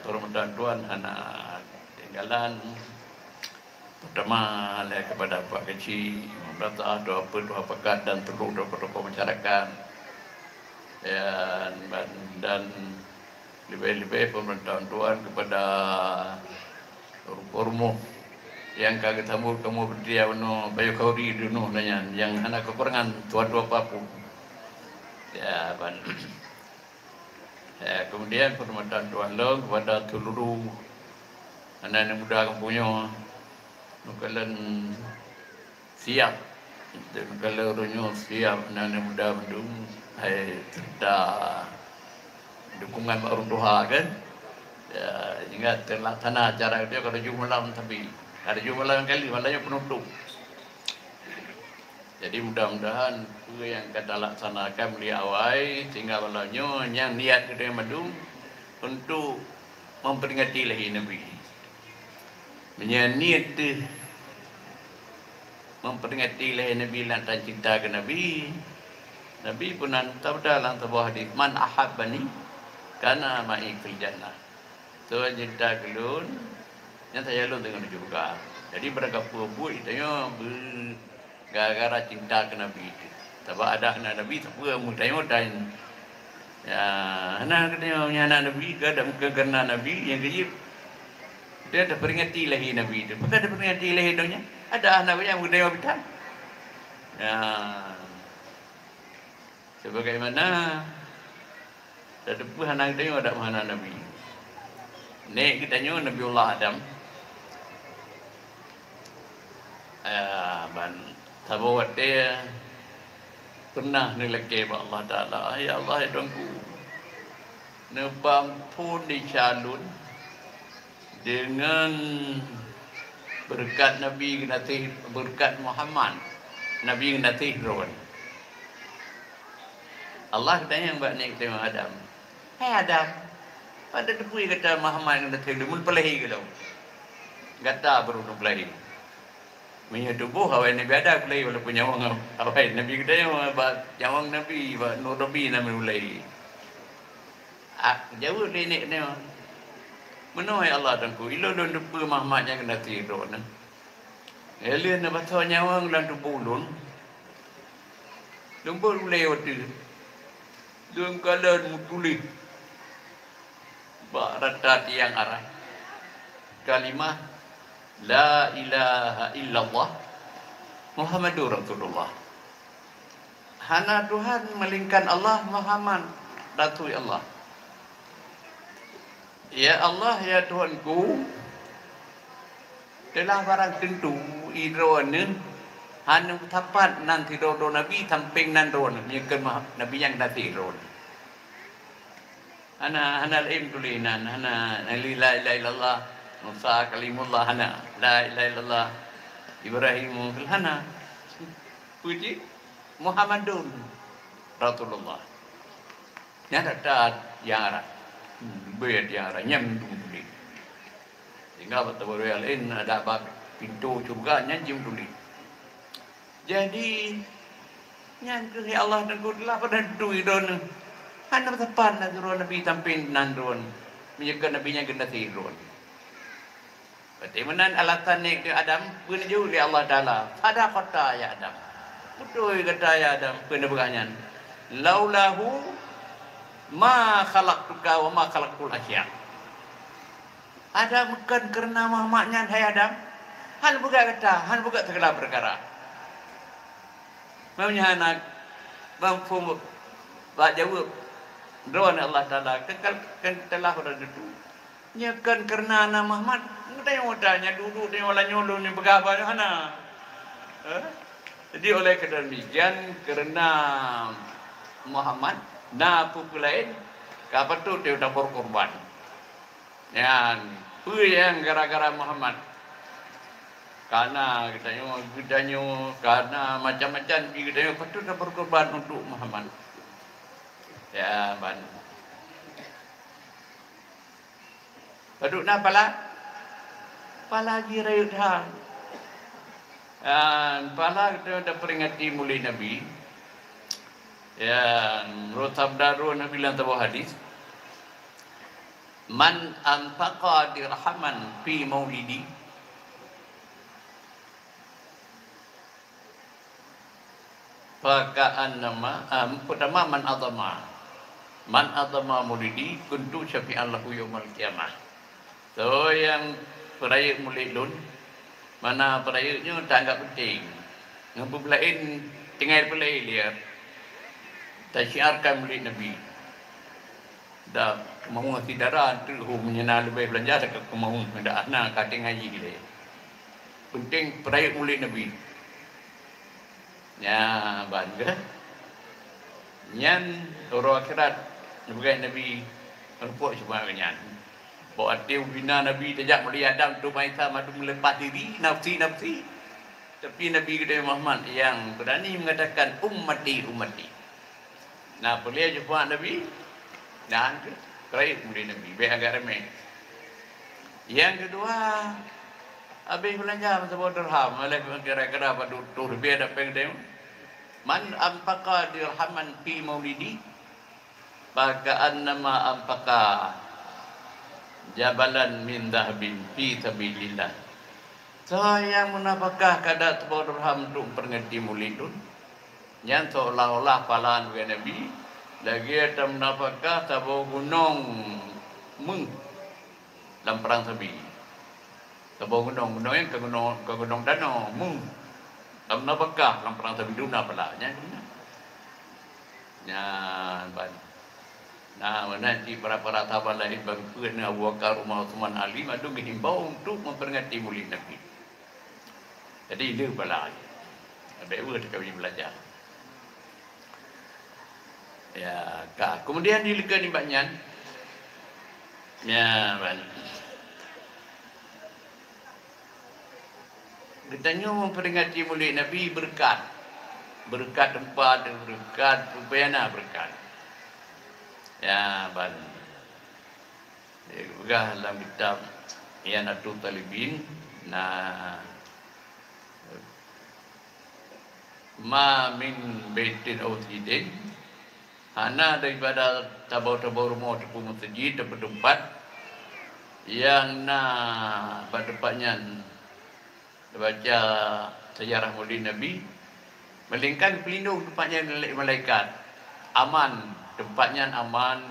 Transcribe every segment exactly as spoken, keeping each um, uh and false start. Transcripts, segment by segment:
Horeumat tuan hana tinggalan. Peutama lé keupada Pak Keuchik, Imam Basah, Tuha Peuet, Tuha Pakat dan seluruh tokoh-tokoh masyarakat. Dan, dan leubeh-leubeh peumeurintah tuan keupada rumoh-rumoh nyang ka geusambot kamoe beutia unoe bayoe khauri dunoe nyan nyang hana keukurangan tuan-tuan apapun. Ya, ban. Ya, kemudian peuhormatan tuan lom kepada seluruh aneuk-aneuk muda kampung nyoe, neukalon siap, neukalon uroe nyoe siap aneuk-aneuk muda mandum, hai serta dukungan bak ureueng tuha kan. Ya, sehingga terlaksana acara itu kada jeuet malam tapi kada jeuet malam kali, malam nyoe penutup. Jadi mudah-mudahan peue nyang ka talaksanakan mulai awai sehingga malam nyoe nyang niat geutanyoe mandum untuk memperingati lahé Nabi. Meunyoe niet teuh memperingati lahé Nabi lantaran cinta keu Nabi, Nabi pernah sabda lam saboh hadis, "Man ahabbani kana ma'i fil jannah." Soe cinta keu lôn, nyan saja lôn teungoh di syeuruga. Jadi barangkapeue buet tanyoe beu gara-gara cinta keu Nabi teuh. Sabab adak hana Nabi, sapeue meutanyoe dan, ya, hana geutanyoe nyang hana Nabi, geutanyoe meukeue keureuna Nabi nyang geuyue. Dia taperingati lahé Nabi teuh. Pakon taperingati lahé donya? Adak hana nyang geutanyoe bitan. Ya. Sebagaimana tateupeue hana geutanyoe adak meuhana Nabi. Nek geutanyoe Nabiullah Adam. Ya, ban saboh watée pernah neulakée bak Allah Taala, "Ya Allah, ya Tuhanku, neupeuamphon desya lôn deungon beureukat Nabi geunaséh, beureukat Muhammad Nabi geunaséh droen." Allah geutanyong bak nek geutanyoe Adam, "Hai Adam, pat tateupeue gata Muhammad geunaséh lôn, meunyoe peulahé gohlom? Gata barô neupeulahé." Meunyoe tuboh awai Nabi Adam peulahé, walaupun nyawöng awai Nabi geutanyoe, bak nyawöng Nabi, bak nur Nabi na meulahé. Ah, jaweueb lé nek nyoe, "Meunoe ya Allah Tuhanku, ilôn lôn teupeue Muhammad nyang geunaséh droeneuh. Lheueh neupasoe nyawöng lam tuboh lôn, lôn beuet ulée watée lôn kalon meutuléh bak rata tiang arai kalimah la ilaha illallah Muhammadur Rasulullah. Hana Tuhan melainkan Allah, Muhammad Rasul Allah. Ya Allah, ya Tuhanku, teulah barang teuntu droeneuh hana meusapat nan sidroe-droe nabi sampéng nan droeneuh, meunyoe keu nabi nyang geunaséh droeneuh." Hana, hana laén tuléh nan, hana, la ilaha illallah, Musa kalimullah, hana, la ilaha illallah, Ibrahim, hana. Peue cit? Muhammadun Rasulullah. Nyan that-that nyang arah. Hmm, beuet nyang arah, nyan tuléh. Sehingga bak teumpat laén, adak bak pintoe syeuruga nyan jimeutuléh. Jadi, nyan keuh ya Allah Teungku teulah padahdeue droeneuh. Hana meusapat nan sidroe nabi sampéng nan droeneuh. Meunyoe keu nabi nyang geunaséh droeneuh. Berarti meunan alasan nek Adam peue neujaweueb lé Allah Taala, "Sadaqta ya Adam." Beutôi gata ya Adam, peue neupeugah nyan. "Laulahu ma khalaqtuka wa ma khalaqtul asya." Adam, kon keureuna Muhammad nyan, hai Adam, hana peugah gata, hana peugah segala peukara. Meunyoe hana mampu bak jaweueb droeneuh Allah Taala, kekal kan teulah udah dudu. Nyoe kon keureuna na Muhammad, geutanyoe ata nyan dudu tanyoe lam nyoe lôn nyoe peugah haba nyoe hana. Eh? Jadi oleh keureuna demikian, keureuna Muhammad na peue-peue laén ka patut tanyoe tapeurkorban. Nyan, peue nyang gara-gara Muhammad? Kana geutanyoe, geutanyoe, kana macam-macam jih geutanyoe patut tapeurkorban untuk Muhammad. Ya, ban. Padub na pala? Pala jih rayeuk that. Dan pala geutanyoe taperingati mulod Nabi. Ya, meunurot sabda droe Nabi lam saboh hadis, "Man anfaqa dirhaman fi maulidi, faka'annama," ah, pertama, "Man azama, man azama maulidi kuntu syafi'an lahu yaumal qiyamah." Soe nyang peurayeuk mulod lôn, mana peurayeuk nyoe taanggab peunteng. Ngon peue laén tinggai peulée liar. Tasyiarkan mulod Nabi. Dan keumauan syedara teuk hom nyang na leubeh beulanja takeu keumauan, dak na ka tinggai jih lé. Peunteng peurayeuk mulod Nabi. Nyan ban geuh. Nyan uroe akhirat, neupeugah Nabi, rumpok cuma nyan. Bak watée ubina Nabi tajak meuli Adam, tu bansa mandum meuleupah diri, nafsi-nafsi. Tapi Nabi geutanyoe Muhammad nyang beurani meungatakan, "Ummati, ummati." Nah, peulée jumpa Nabi, dan keu, keu mulod Nabi, bék agak ramé. Nyang keudua, habéh beulanja meusaboh dirham, lheuh kira-kira padub reutôh ribèe dapéng teuh. "Man anfaqa dirhaman fi maulidi, faka'annama anfaqa jabalan min dhahabin fi sabilillah." Soe nyang meunafakah kadar saboh dirham untuk memperingati mulod lôn, nyan seolah-olah pahala nibak Nabi lagée tameunafakah saboh gunong méuh lam prang sabi. Saboh gunong, gunong nyan ka gunong, ka gunong danau, méuh. Tameunafakah lam prang sabi dum na pahala. Nyan, nyan ban. Nah, meunan cit para-para sahabat laén, ban peuet ngon Abu Bakar, Umar, Utsman, Ali, mandum geuhimbau untuk memperingati mulod Nabi. Jadi, le bala. Abéh weueh teuka beulanja. Ya, ka. Kemudian di leuka nibak nyan, ya, ban. Geutanyoe memperingati mulod Nabi beureukat. Beureukat teumpat, beureukat peue-peue nyang na beureukat. Ya, ban. Geupeugah lam kitab I'anatut Thalibin, na, "Ma min baitin aw masjidin," hana daripada saboh-saboh rumoh ataupun meuseujid ataupun teumpat nyang na bak teumpat nyan baca sejarah mulod Nabi, melainkan geupeulindong teumpat nyan lé malaikat. Aman, teumpat nyan aman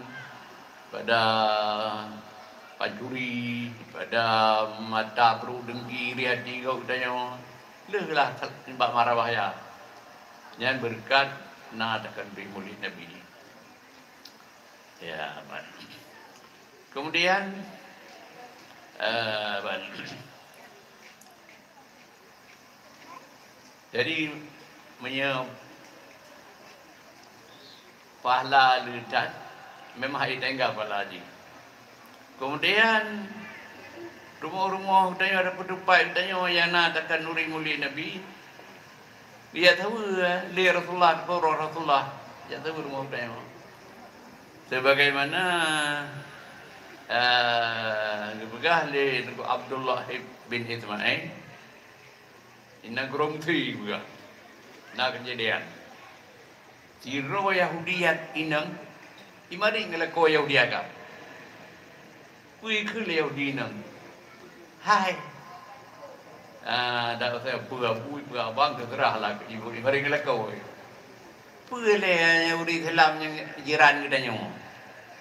pada pancuri, pada mata brok deungki iri hati geutanyoe. Lheueh lah nibak mara bahya. Nyan beureukat na takheun bri mulod Nabi. Ya, aman. Kemudian, eh, ban. Jadi, meunyoe pahala le that, memang hai tengga pahala jih. Kemudian, rumoh-rumoh geutanyoe, ada peutupat geutanyoe nyang na takheun nuri mulod Nabi, jak saweue lé Rasulullah, teupeue roh Rasulullah, jak saweue rumoh geutanyoe. Sebagaimana, eh, geupeugah lé Teungku Abdullah bin Ismail, inong Gurong Tui peugah, na keujadian. Sidroe Yahudi inong, imarit ngon lakoe Yahudi agam. Peue kheun lé Yahudi inong, "Hai, ah, dak usah peue abui, peue abang, teuseurah lah keu ibu, imarit ngon lakoe. Peue lé Yahudi Islam nyang jiran geutanyoe?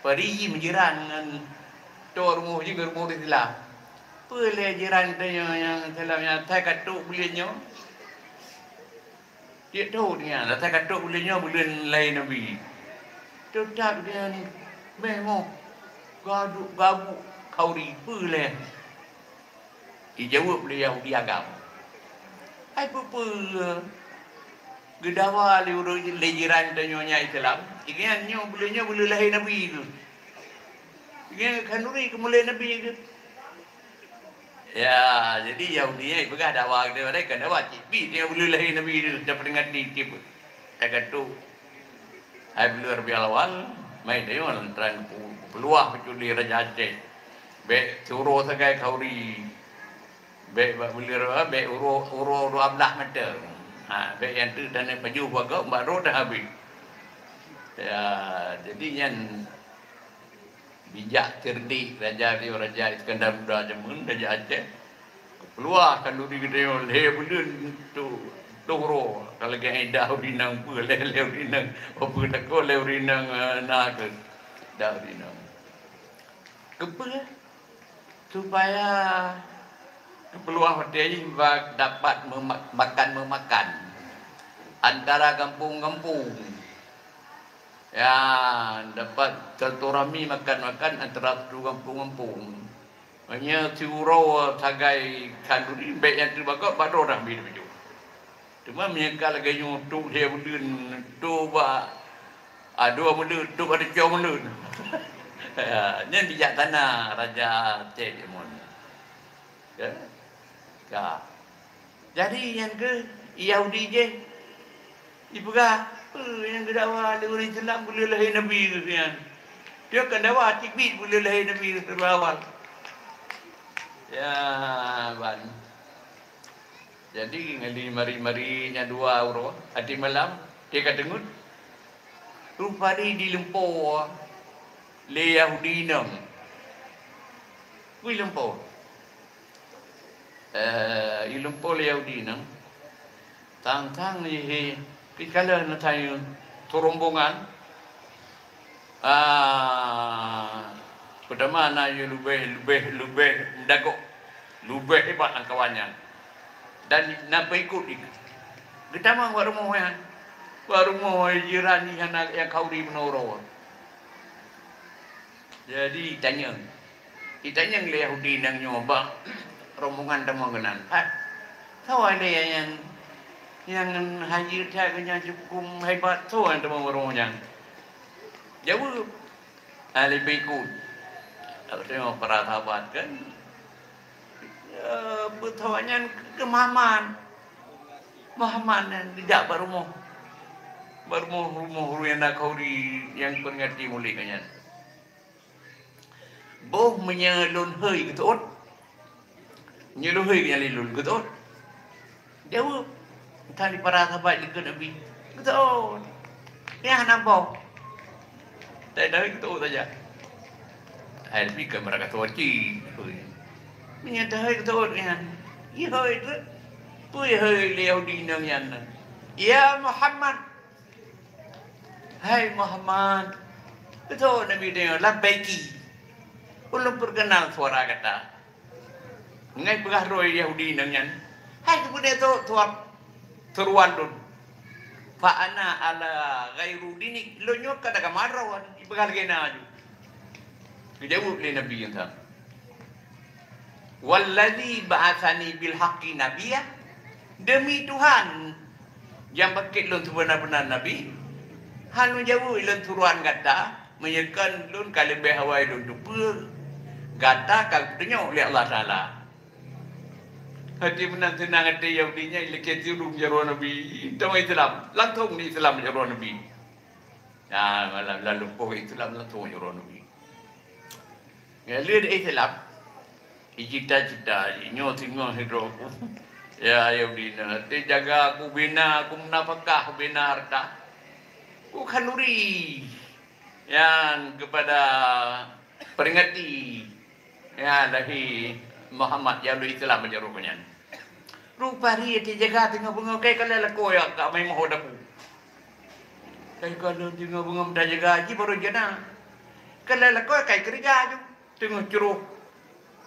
Padum jih meujiran ngon toe rumoh jih ngon rumoh Islam. Peue lé jiran geutanyoe nyang Islam nyan asai ka trok buleuen nyoe?" Tiep thon nyan, asai ka trok buleuen nyoe buleuen lahé Nabi. Teutap nyan meuh moh, gaduek gabuek khauri, peue lé? Jijaweueb lé Yahudi agam, "Hai peue-peue geudawa lé ureueng, lé jiran tanyoe nyang Islam? Ingat nyoe buleuen nyoe buleuen lahé Nabi kheueh. Ingat khanuri keumuliaan Nabi kheueh." Ya, jadi Yahudi nyan peugah dawa geutanyoe, padahai kon dawa, cit bit nyoe buleuen lahé Nabi teuh, taperingati tiep, tagantung. Hai buleuen Rabiul Awal, mai tanyoe lam trang peuluwah peuculi Raja Aceh. Bék siuroe sagai khauri. Bék bak buleuen, bék uroe, uroe dua blaih meter. Ha, bék nyang teuk taneuk pajoh bak gob, bak droe tahabéh. Ya, jadi nyan Bijak cerdik raja dia, Raja Iskandar Muda jameun, Raja Aceh. Keuluar khanduri geutanyoe lhèe buleuen tu, tuh uroe. Ka lagèe dah ureueng inong peue, lhèe, lhèe ureueng inong, oh, peue takot lhèe ureueng inong, eh, na keuh. Dah ureueng inong. Keupeue? Supaya keuluar watèe nyan dapat mema-, makan-memakan antara gampông-gampông. Ya, dapat silaturahmi makan-makan antara satu gampông-gampông. Meunyoe siuroe sagai khanduri, bèk nyang teubagoe bak droe dah mi teubijoh. Teuma meunyoe ka lagèe nyoe, trok lhèe buleuen, trok bak, ah, dua buleuen, trok bak tujoh buleuen. Ya, nyan bijaksana Raja Aceh jameun. Ya. Ka. Jadi, nyan keuh Yahudi jih jipeugah, "Eh, nyang geudakwa lé ureueng Islam buleuen lahé Nabi geuh nyan. Dia kan dakwa cit bit buleuen lahé Nabi geuh sibawa awal." Ya, ban. Jadi, ngali mari-mari nyan dua uroe, até malam, dia ka teungeut. Rupari dilumpoe lé Yahudi inong. Wih lumpoe. Eh, ilumpoe lé Yahudi inong. Tang-tang lé he, dikala na tanyoe tu rombongan. Ah, peutama na yue leubeh, leubeh, leubeh meudagok, leubeh hebat lam kawan nyan. Dan na peuikot jih. Geutamong bak rumoh nyan. Bak rumoh jiran jih hana nyang khanduri meunoe uroe. Jadi, itanyong. Itanyong lé Yahudi inong nyoe bak rombongan tamong keunan. "Hai, soe lé nyang, nyang hayeue that geuh nyan cukôp hebat, soe nyang tamong bak rumoh nyan?" Jaweueb, "Ah, lé peuikot." Ka teurimong para sahabat kan. Ya, beutôi nyan keu Muhammad. Muhammad nyan geujak bak rumoh. Bak rumoh, rumoh ureueng nyang na khanduri nyang peuringati mulod nyan. "Boh meunyoe lôn hôi geuteuôt?" Meunyoe lôn hôi nyan lé lôn geuteuôt? Jaweueb, ka lé para sahabat jikheun Nabi, "Geuteuôt. Nyan hana boh." Tapi Nabi geuteuôt saja. Hai, Nabi kan meurasa soe cit. Meunyoe teuhôi geuteuôt nyan, ihôi treuk. Peue ihôi lé Yahudi inong nyan? "Ya Muhammad." "Hai Muhammad, beutôi Nabi nyoe, labbaiki. Ulôn peukeunal suara gata." Ngai peugah droe Yahudi inong nyan, "Hai keupeue teuôt tuan, turuan lôn? Fa ana ala ghairu dinik, lôn nyoe ka agama droe," jipeugah lagèe na ju. Geujaweueb lé Nabi nyang ka, "Wallazi ba'atsani bil haqqi nabiyya," demi Tuhan nyang pakék lôn sibeuna-beuna nabi, hana jaweueb lôn turuan gata, meunyoe kon lôn ka leubeh awai lôn teupeue, gata ka geutunyok lé Allah Taala. Até meunan seunang até Yahudi nyan, ilakèe siuroe jaroe Nabi, teuma Islam, langsông di Islam jaroe Nabi. Nah, malam lalu poh Islam langsông jaroe Nabi. Nyan lheueh Islam, icita-cita nyoe singoh sidroe ku. Ya, Yahudi na, teujaga kubina, kumunafakah, kubina harta. Kukhanduri nyan keupada peuringati, ya, lahé Muhammad nyang lôn Islam jaroe nyan. Rupari teujaga teungoh beungoh kai kalai lakoe ka meumoh dapu. Kai kalai teungoh beungoh tajaga jih baru jana. Kalai lakoe kai keurija ju. Teungoh curoh.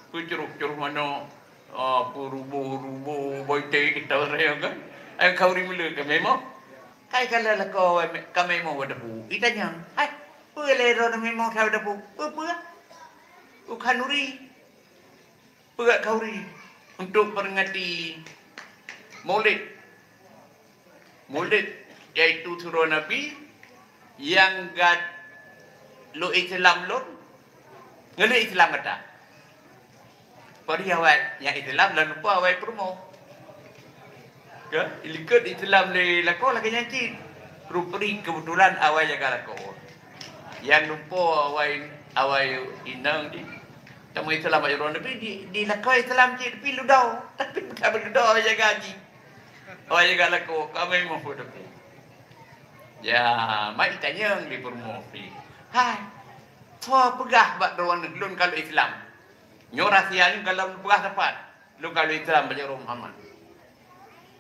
Peucuroh-curoh manok. Ah, peuruboh-ruboh, boite kita raya kan. Ai khanduri meuleuh ka meumoh. Kai kalai lakoe ka meumoh dapu. Itanyong, "Hai, peue lé droeneuh meumoh dapu? Peue-peue?" "Kukhanduri." Peugah khanduri untuk peuringati Maulid. Maulid, yaitu sidroe Nabi nyang ka lôn Islam lôn, ngon lôn Islam gata. Padahai awai nyang Islam lam lupa awai peurumoh. Ka, ilikot Islam lé lakoe lagèe nyan cit. Rupri keubeutulan awai jaga lakoe. Nyang lumpoe awai, awai inong di, teuma Islam bak jaroe Nabi di, di lakoe Islam cit, tapi ludoe. Tapi bukan ludoe awai jaga jih. Awai jaga lakoe, ka meumoh peudapu. Ya, mak itanyong di peurumoh pi. Hai. Soe peugah bak droeneuh lôn ka lheueh Islam? Nyoe rahsia nyoe ka lôn peugah tepat. Lôn ka lheueh Islam bak jaroe Muhammad.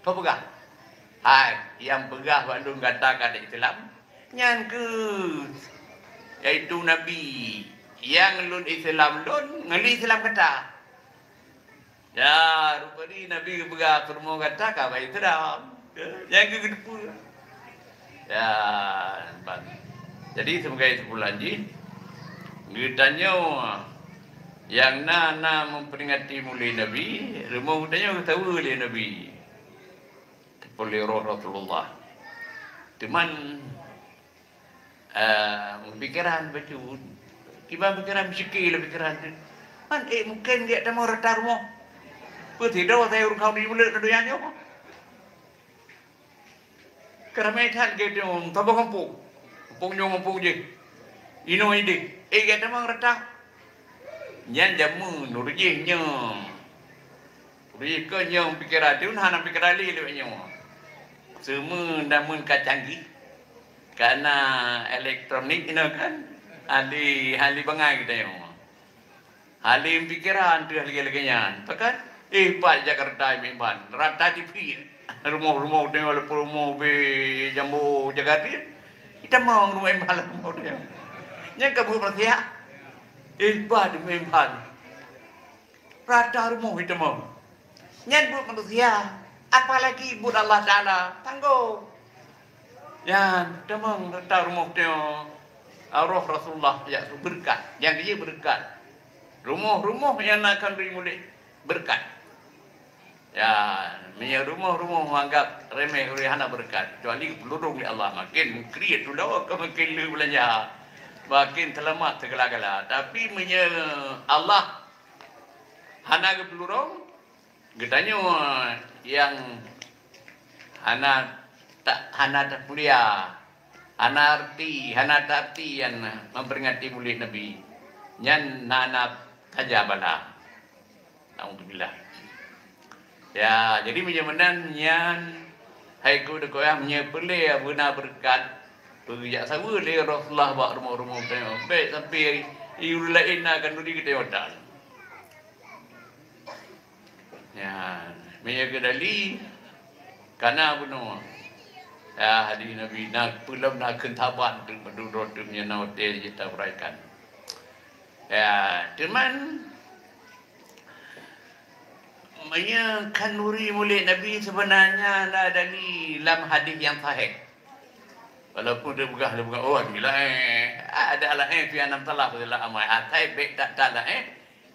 Soe peugah? Hai, nyang peugah bak lôn gata ka lheueh Islam, nyan kheueh, yaitu Nabi nyang lôn Islam lôn ngon lheueh Islam gata. Ya, rupajih Nabi geupeugah keu rumoh gata ka bak Islam. Ya, nyang keu geuteupeue. Ya, ban. Jadi, sebagai kesimpulan jih, geutanyoe nyang na, na memperingati mulod Nabi, rumoh geutanyoe geusaweue lé Nabi. Teupeu lé roh Rasulullah. Teuma Eh, pikeran bacut. Kiban pikeran, meusyikil pikeran teuh. Man, eh, mungken jak tamong rata rumoh. Peue sidroe sayoe ureueng khamri buleuk na donya nyoe. Keuramé that geutanyoe, saboh gampông. Gampông nyoe, gampông jih. Inoe ideh. Eh, jak tamong rata. Nyan jameun ureueng jih nyoe. Ureueng jih keu nyoe pikeran teuh hana pikeran lé lewat nyoe. Seumeu dameun ka canggih. Kana elektronik inoe kan, hali, hali bangai geutanyoe. Hali pikeran teuh lagèe-lagèe nyan. Pakat, eh, pat Jakarta meuimpan. Rata TV. Rumoh-rumoh tanyoe, walaupun rumoh bak Jambo Jakarta, itamong rumoh impan rumoh tanyoe. Nyan ka buet manusia. Eh, pat meuimpan. Rata rumoh itamong. Nyan buet manusia, apalagi buet Allah Taala, tanggong. Nyan, tamong rata rumoh tanyoe, roh Rasulullah jak beureukat, nyang jih beureukat. Rumoh-rumoh nyang na khanduri mulod beureukat. Ya, meunyoe rumoh-rumoh meuanggap remeh ureueng hana beureukat, kecuali geupeuleurong lé Allah, maken meukreuet tulo ka maken le beulanja, maken seulamat sigala-gala. Tapi meunyoe Allah hana geupeuleurong, geutanyoe nyang hana ta-, hana tapulia, hana arti, hana taarti nyan memperingati mulod Nabi, nyan na, na saja bala. Naudzubillah. Ya, jadi meunyoe meunan nyan, hai ku deukoi ah, meunyoe peureulèe beuna beureukat, peue geujak saweue lé Rasulullah bak rumoh-rumoh tanyoe. Bèk sampai i ureueng laén na khanduri geutanyoe tan. Nyan, meunyoe keu Dali, kana bunoe. Ya, hadih Nabi, na peulom na kheun saban teuk meududot teuk meunyoe na watèe jeuet tauraikan. Ya, teuma meunyoe khanduri mulod Nabi seubeunanya na Dali lam hadih nyang sahih. Walaupun teupeugah, teupeugah, "Oh, hadih laén." Ada laén, fi anam salah, salah amai. Asai bèk that-that laén.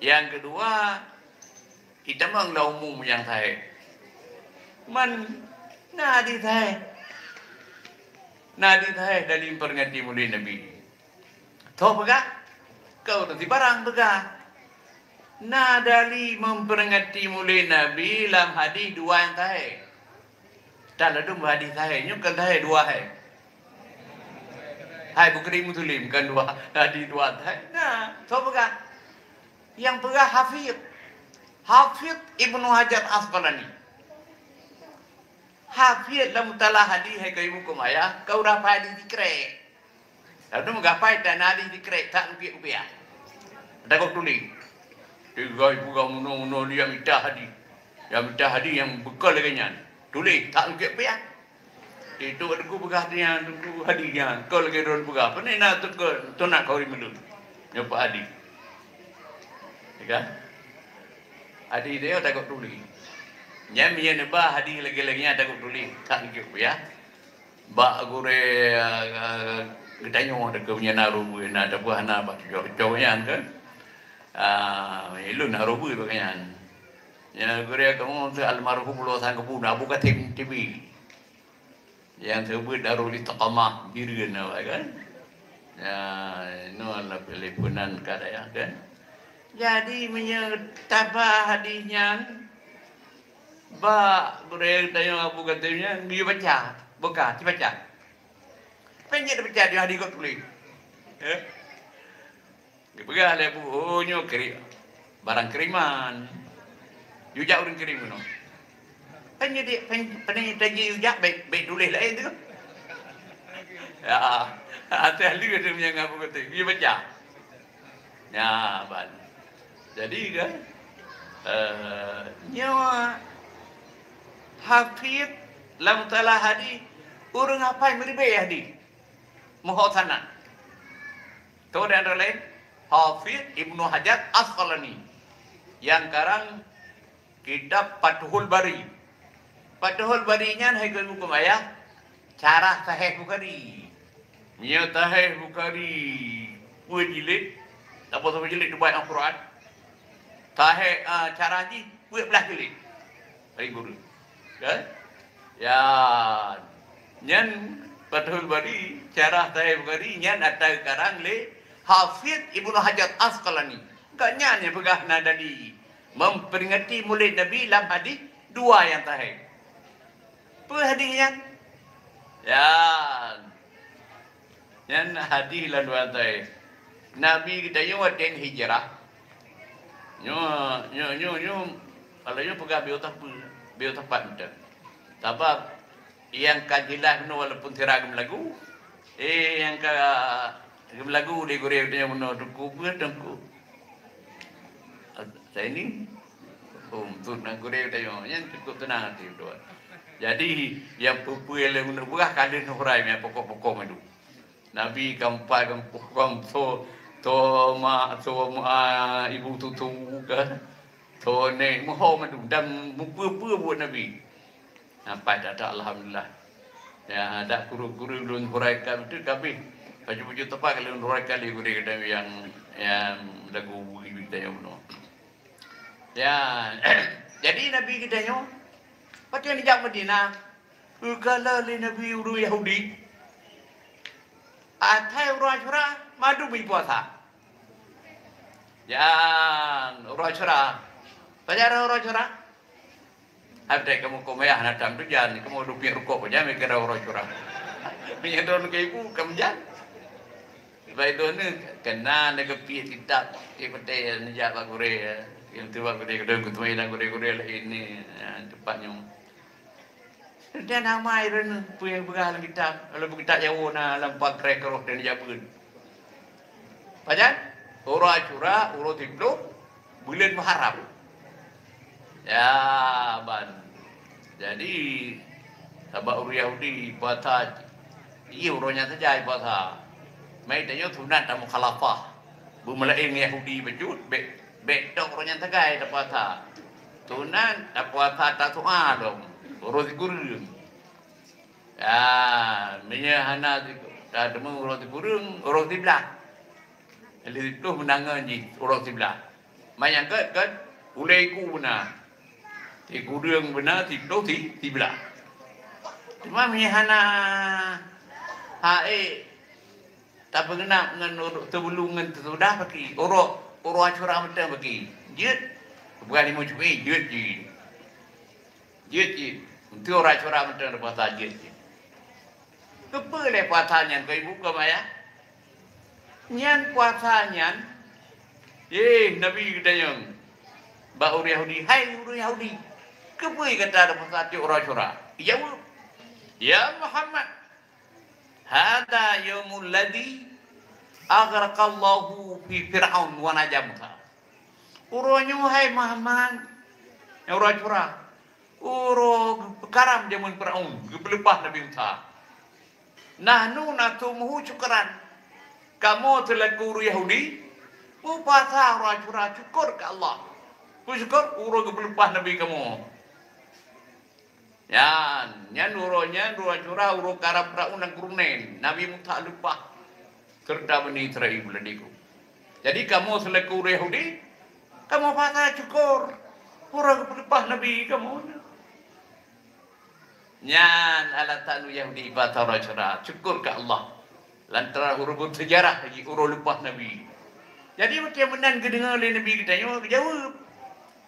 Nyang keudua, itamong lam umum nyang sahih. Man, na hadih sahih. Na hadih sahih Dali memperingati mulod Nabi. Soe peugah? Keu ureueng sibarang peugah. Na Dali memperingati mulod Nabi lam hadih dua nyang sahih. Tan ladum hadih sahih, nyoe kan sahih dua hai. Hai Bukhari Muslim kan dua, hadih dua hai. Nah, soe peugah? Nyang peugah Hafidh. Hafidh Ibnu Hajar Asqalani. Hafidh lam mutala hadih hai keu ibu keu ayah, keu ureueng hafai hadih sikrek. Lalu meugapai tan hadih sikrek that rupiah-rupiah. Takot tuléh. Tiga ibu gam unoe-unoe dia mita hadih. Dia mita hadih nyang beukol lagèe nyan. Tuléh that rupiah-rupiah. Itu Teungku peugah nyan, Teungku hadih nyan, kon lagèe droen peugah. Pane na Teungku, tu nak kau ri meulun. Nyoe Pak Adi. Ya kan? Adi dia takot tuléh. Nyan meunyoe neuba hadih lagèe-lagèe nyan takot tuléh. That lagèe peue ya. Bak gurèe, eh, geutanyoe takot meunyoe na rubui, na tapeugah na bak tujoh-tujoh nyan kan. Ah, ilôn na rubui bak nyan. Ya, gurèe kamoe tu almarhum Pulo Sangkeupeu, Abu Kasim T B. Nyang seubeut Darul Istiqamah Bireuen awak kan. Ya, inoe lah peuleponan ka dayah kan. Jadi meunyoe taba hadih nyan bak gurèe tanyoe Abu Kasim nyan, geuyue baca, buka, ci baca. Peue nyang baca di hadih kok tuléh. Eh? Geupeugah lé Abu, "Oh, nyoe kiri-, barang kiriman." Yue jak ureueng kirim keunoe. Kan nyoe di, kan, pane tajak yue jak, bèk, bèk tuléh laén tu. Ya, até lheueh tu nyang Abu kata, yue baca. Ya, ban. Jadi kan, eh, nyoe hafid lam salah hadis, ureuëng hafai meuribée hadis. Moho sanad. Tu dan lain, Hafid Ibnu Hajar Asqalani yang karang kitab Fathul Bari. Fathul Bari nyan hai geuh huköm ayah, syarah Sahih Bukhari. Nyoe Sahih Bukhari, peuet jilid, saboh-saboh jilid dibuat Al-Quran. Sahih, ah, syarah jih peuet blaih jilid. Hai guru. Kan? Ya. Nyan Fathul Bari, syarah Sahih Bukhari, nyan ata karang lé Hafid Ibnu Hajar Asqalani. Gobnyan nyang peugah na dari memperingati Maulid Nabi lam hadis dua nyang sahih. Peue hadis nyan? Ya. Nyan hadis lam dua sahih. Nabi geutanyoe watée hijrah. Nyoe, nyoe, nyoe, nyoe, kalau nyoe peugah biyeu tapeue, biyeu tapat mantong. Sabab nyang ka jeulaih bunoe walaupun sira geumeulagu, eh, nyang ka geumeulagu lé gurée geutanyoe bunoe teungku, peue teungku. Zaini, oh, beutôi na gurée geutanyoe, nyan cukup teunang até beutôi. Jadi, nyang peue-peue lé meunurot peugah ka lheueh neuhurai meunan pokok-pokok meunyoe. Nabi ka meupat, ka meupat, ka meupat, tho, tho ma, tho ma, ibu tutu ka, tho nék, meuho mandum dan meupeue-peue buet Nabi. Nampak that-that, alhamdulillah. Ya, dak kureueng-kureueng lôn huraikan beutôi kabeh. Baju-baju tepat ka lôn huraikan lé gurée geutanyoe nyang, nyang lagu bui geutanyoe bunoe. Ya, jadi Nabi geutanyoe, watée neujak Madinah, geukalon lé Nabi ureuëng Yahudi. Asai uroe Asyura, mandum jipuasa. Jan, uroe Asyura. Pajan uroe Asyura? Hai, beutai kamoe keu meuayah na tam tu jan, kamoe dupiek rukok pajan mikir uroe Asyura. Meunyoe droeneuh keu ibu, ka meujan. Baik droeneuh keunan lé geupiek kitab, eh, patéh neujak bak gurée, eh. Nyang tu bak gurée, gurée, gurée, gurée, gurée laén ni, ya, teumpat nyoe. Dan amai droeneuh peue nyang peugah lam kitab, lam kitab Jawoe na lam pakreh keroh dan jabeuen. Pajan? Uroe Asyura, uroe siplôh buleuen Muharram. Ya, ban. Jadi, sabab ureuëng Yahudi puasa, iya uroe nyan saja puasa. Mai tanyoe sunat tamukhalafah. Beumulaén ngon Yahudi bacut, bék, bék tok uroe nyan sagai tapuasa. Sunat tapuasa Tasu'a lom, uroe sikureueng. Ya, meunyoe hana si-, tateumé uroe sikureueng, uroe siblaih. Lheueh siplôh meunangan jih, uroe siblaih. Manyang gét, gét, ulée iku beuna. Sikureueng beuna, siplôh, si-, siblaih. Teuma meunyoe hana hai tapeugeunak ngon ur-, teubeulông ngon teusudah paki, uroe, uroe Asyura mantong paki. Jeuet, bukan lima cubi, jeuet jih. Jeuet jih. Untuk uroe Asyura mantong puasa jeuet jih. Keupeue lé puasa nyan, keu ibu keu ayah? Nyan puasa nyan, eh, Nabi geutanyong bak ureuëng Yahudi, "Hai ureuëng Yahudi, keupeue gata tapuasa tiep uroe Asyura?" Jaweueb, "Ya Muhammad, hadza yaumul ladzi aghraqallahu fi Fir'aun wa najah Musa." Uroe nyoe, hai Muhammad, nyang uroe Asyura, uroe geupeukaram jameun Firaun, geupeuleupah Nabi Musa. Nahnu nasumuhu syukran. Kamoe seulaku ureuëng Yahudi, meupuasa uroe Asyura syukur keu Allah. Meusyukur uroe geupeuleupah Nabi kamoe. Nyan, nyan uroe nyan, uroe Asyura, uroe karam Firaun dan Zulkarnain. Nabi Musa leupah serta Bani Israel buleuen nyoe. Jadi, kamoe seulaku ureuëng Yahudi, kamoe puasa syukur uroe geupeuleupah Nabi kamoe. Nyan alasan ureuëng Yahudi puasa uroe Asyura, syukur keu Allah. Lantaran uroe beuseujarah lagi, uroe leupah Nabi. Jadi, meunyoe meunan geudeungoe lé Nabi geutanyoe, geujaweueb,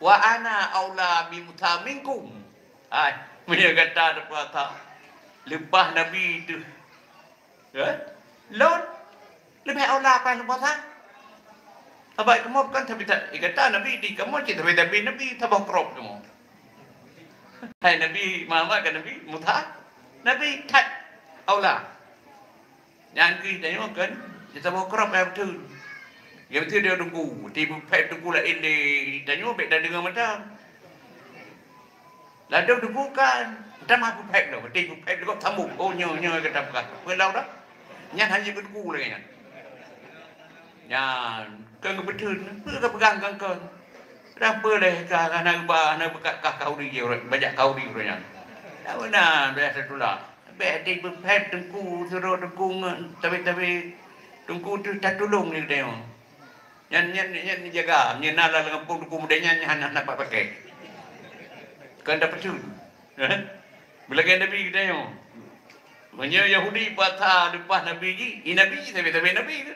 "Wa ana aula bi Musa minkum." Hai, meunyoe gata tapuasa leupah Nabi teuh, ya, lôn leubeh aula paih lôn puasa. Sabab kamoe bukan sabe-sabe, eh, gata Nabi di kamoe cit sabe-sabe Nabi, saboh krop kamoe. Hai Nabi Muhammad kan Nabi Musa, Nabi that aula. Nyan keuh tanyoe kan, di saboh krop nyang beutôi. Nyang beutôi dia teungku, ti peuphét teungku laén lé tanyoe bék tadeungoe mantong. Ladôm teungku kan, tamah peuphét lom, ti peuphét lom sambông. Oh, nyoe, nyoe ka tapeugah. Peue lau dah? Nyan hana keu teungku lagée nyan. Nyan, keu beutôi, peue ka peugah keu kon? Dah peue lé ka, hana ba, hana beukat kah kauri jih, bajak kauri ureuëng nyan. Dak meunan, biasa tulak. Bék di peuphét teungku, sidroe teungku ngon tabe-tabe teungku teuh tatulông lé geutanyoe. Nyan, nyan, nyan jaga, nyan na lam gampông teungku meudeh nyan, nyan hana, hana pat pakai. Kon tapeuteuet. Beulagée Nabi geutanyoe. Meunyoe Yahudi puasa leupah Nabi jih, i Nabi jih sabe-sabe Nabi tu.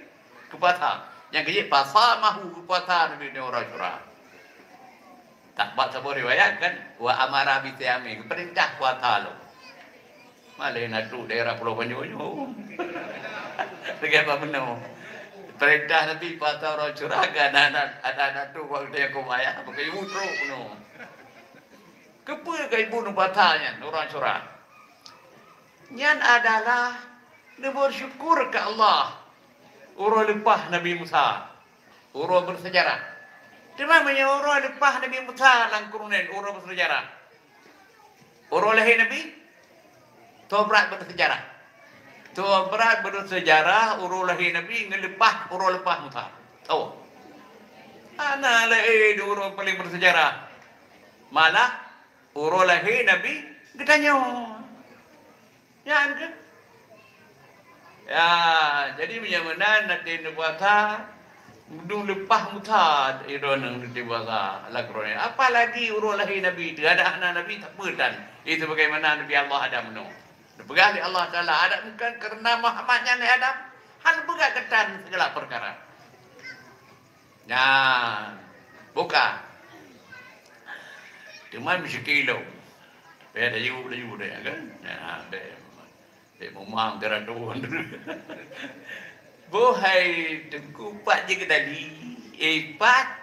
Keu puasa. Nyang keujeuet puasa mahu keu puasa Nabi nyoe uroe Asyura. Tak, bak saboh riwayat kan, wa amara bi siyami, geupeurintah puasa lom. Malée na trok daerah Pulo Banjong nyoe. Lagée apa meunoe? Peurintah Nabi puasa uroe Asyura, kan na, na, na, na trok waktu nyang kumayah, bukon ibu trok meunoe. Keupeue ka ibu neupuasa nyan uroe Asyura? Nyan adalah neubeusyukur keu Allah uroe leupah Nabi Musa. Uroe beusejarah. Teuma meunyoe uroe leupah Nabi Musa lam Qur'an, uroe beusejarah. Uroe lahé Nabi, toh brat beusejarah. Toh brat beusejarah uroe lahé Nabi ngon leupah, uroe leupah Musa. Toh. Hana laén uroe paleng beusejarah. Malah uroe lahé Nabi geutanyoe. Nyan keuh. Ya, jadi meunyoe meunan até neupuasa, dum leupah Musa droeneuh neupuasa lam Qur'an. Apalagi uroe lahé Nabi teuh, adak hana Nabi, tak peue tan. Itu bagaimana Nabi Allah Adam nyoe. Neupeugah lé Allah Taala, Adam bukan karena Muhammad nyan lé Adam, hana peugah geutan segala perkara. Nyan, buka. Teuma meusyeuki lom. Bèk laju-laju deh, kan? Nyan, bèk, bèk mumang teuratôn. Boh hai Teungku, pat jih keudali, eh, pat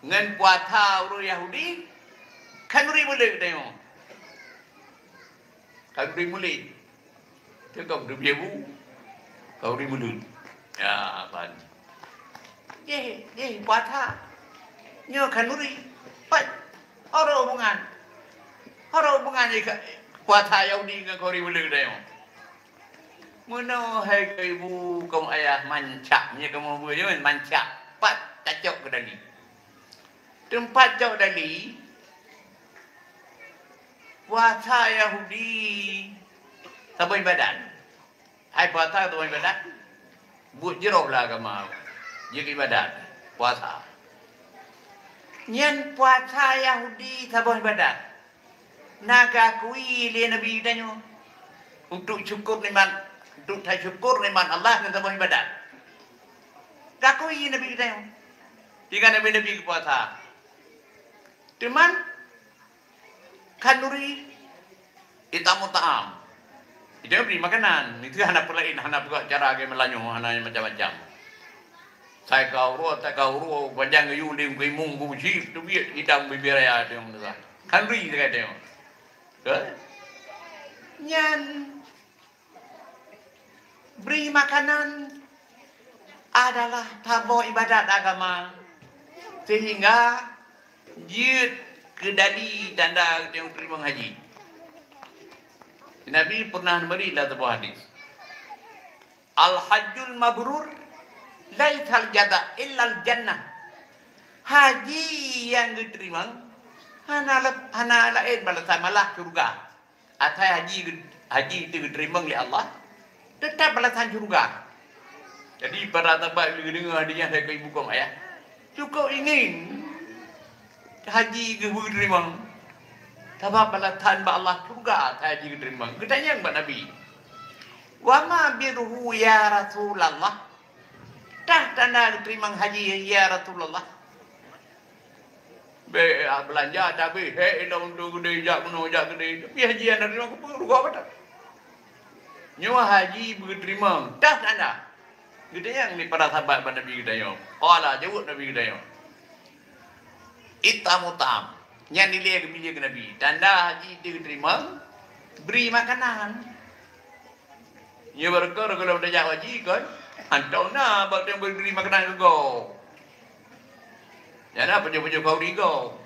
ngon puasa ureueng Yahudi, khanuri mulod tanyoe. Khanuri mulod. Teuka beudeubieu bu, khanuri mulod. Ya, ban. Jih, jih, puasa. Nyoe khanuri. Pat, hana hubungan. Hana hubungan jih ka, puasa Yahudi ngon khanuri mulod tanyoe. Meunoe hai keu ibu, kaum ayah, mancak. Nyoe kamoe beuet nyoe mancak. Pat tacok keudali. Teumpat cok dali, puasa Yahudi saboh ibadat. Hai puasa saboh ibadat, buet jroh lam agama, jeuet ibadat, puasa. Nyan puasa Yahudi saboh ibadat. Na geukui lé Nabi geutanyoe untuk syukur nikmat, untuk tasyukur nikmat Allah ngon saboh ibadat. Geukui Nabi geutanyoe. Tinggai nabi-nabi geupuasa. Teuma khanuri, it'amu ta'am. Itu bri makanan. Itu hana peulaén, hana peugah cara lagèe meulanyoe, hana macam-macam. Sai ka uroe, sai ka uroe, panjang geuyue lim geuyue mung, geucit teubiet idang bibir raya teuh. Khanuri sagai teuh. Betul? Nyan bri makanan adalah saboh ibadat agama, sehingga jeuet keudali tanda geuteurimong haji. Nabi pernah neubri lam saboh hadis, "Al-hajjul mabrur laisal jaza illal jannah." Haji nyang geuteurimong hana lep-, hana laén balasan malah syurga. Asai haji geu-, haji itu geuteurimong lé Allah, teutap balasan syurga. Jadi, para sahabat lé geudeungoe hadis nyan, hai keu ibu kaum ayah, cukup ingin haji geuteurimong. Sabab balasan bak Allah syurga asai haji geuteurimong. Geutanyong bak Nabi, "Wa ma birruhu ya Rasulullah?" Tah tanda geuteurimong haji, ya Rasulullah? Bèk, ah, beulanja tabeh, hèk ilong tu geudeh, jak meunoe, jak geudeh. Tapi haji hana teurimong, keupeue rugoe mata. Nyoe haji beuteurimong, tah tanda. Geutanyong lé para sahabat bak Nabi geutanyoe. Qala, jaweueb Nabi geutanyoe, "It'amu ta'am." Nyan dilèe geubri keu Nabi. Tanda haji teuh geuteurimong, bri makanan. Nyoe baroe gohlom tajak haji kon. Hantom na bak teuh bri makanan keu gob. Nyan na pajoh-pajoh khauri gob.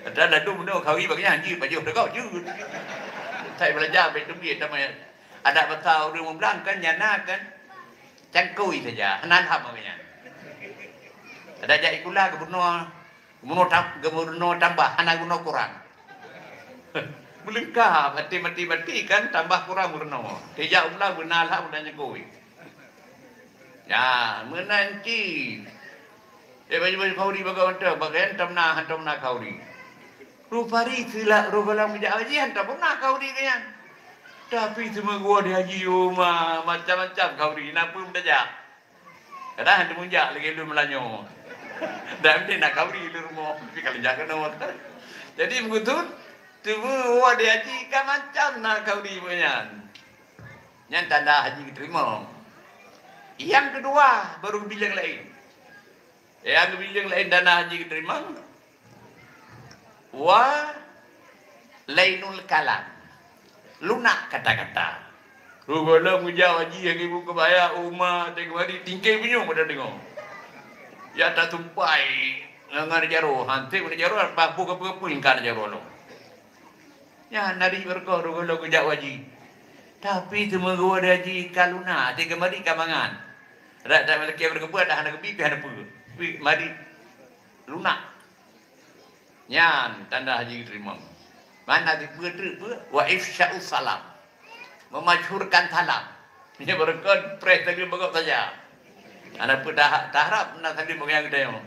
Padahai ladôm bunoe khauri bak nyan jeuet pajoh teugob jeuet. Sai beulanja bèk teubiet tamai. Adak basa ureueng meublang kan nyan na kan cangkôi saja, hana lham bak nyan. Adak jak sikula geubunoe Geumeureunoe tam-, geumeureunoe tambah, hana geumeureunoe kurang. Meulengkap, até maté-maté kan tambah kurang meureunoe. Tijak u blang beuna lham, beuna nyang kui. Ya, meunan cit. Eh, baju-baju khauri bagoe mantong, bagian tam na, hantom na khauri. Rupari sila roh gohlom geujak haji, hantom na khauri keu nyan. Tapi teuma geuwoe di haji, oh ma, macam-macam khauri, na peue meutajak. Kadang hana teumujak lagèe lôn meulanyoe. Dan mungken na khauri lôn rumoh, tapi ka lôn jak keunoe. Jadi beugeutu, teuma woe di haji ka macam na khauri bak nyan. Nyan tanda haji geuteurimong. Nyang keudua, baru geubilang laén. Nyang geubilang laén tanda haji geuteurimong. Wa lainul kalam. Lunak kata-kata. Rubah lom geujak haji lagèe buku kebaya, uma, teuka mari, tingkée binyueng pada deungoe. Ya tatumpai ngon jaroe, hanté ngon jaroe, bah buka peue-peue ingkar jaroe lom. Nyan nari beureukoh rubah lom geujak haji. Tapi teuma geuwoe di haji ka lunak, teuka mari ka mangan. Rak tak melakèe beureukoh dah hana geubi, pih hana peue. Pi mari lunak. Nyan tanda haji geuteurimong. Mana dipeue treuk peue? Wa ifsya'us salam. Memasyhurkan salam. Nyan beureukoh preh saleuem bak gob saja. Hana peue ta-, taharab na saleuem bak nyang geutanyoe.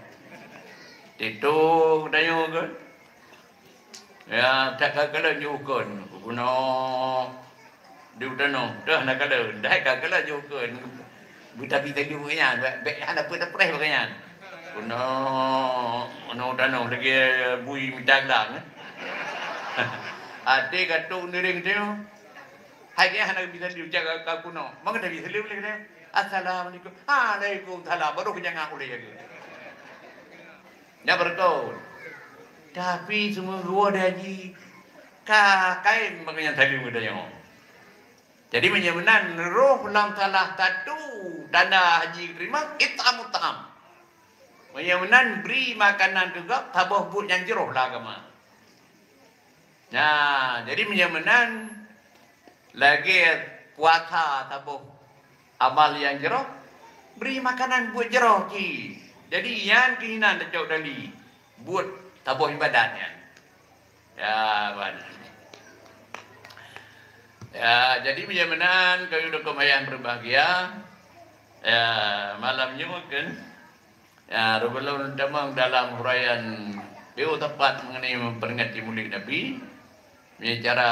Titong geutanyoe ke? Ya, tak ka kalon jih ukon. Geuno. Di u tanoh, dah na kalon, dah ka kalon jih ukon. Beutabi-tabi bak nyan, bèk, bèk hana peue tapreh bak nyan. Keunoe, keunoe u tanoh lagèe bui mita glang, eh. Até ka trok ngiréng teuh. Hai nyan hana bisa diucap ka, ka keunoe. Maka tabi saleuem lé keunoe. Assalamualaikum. Alaikumsalam. Baru keujangah ulèe lagèe. Nyan beureukoh. Tapi seumeuruwoe di haji ka kaén bak nyan saleuem geutanyoe. Jadi, meunyoe meunan, roh lam salah satu tanda haji geuteurimong, it'amu ta'am. Meunyoe meunan, bri makanan keu gob, saboh buet nyang jroh lam agama. Nah, jadi meunyoe meunan, lagèe puasa saboh amal nyang jroh, bri makanan buet jroh cit. Jadi, nyan keuh inan tacok dali buet saboh ibadat nyan. Ya, ban. Ya, jadi meunyoe meunan, kayue dukong ayah berbahagia. Ya, malam nyoe kan. Ya, rubah lom tamong dalam huraian piôh tepat mengenai memperingati Maulid Nabi. Meunyoe cara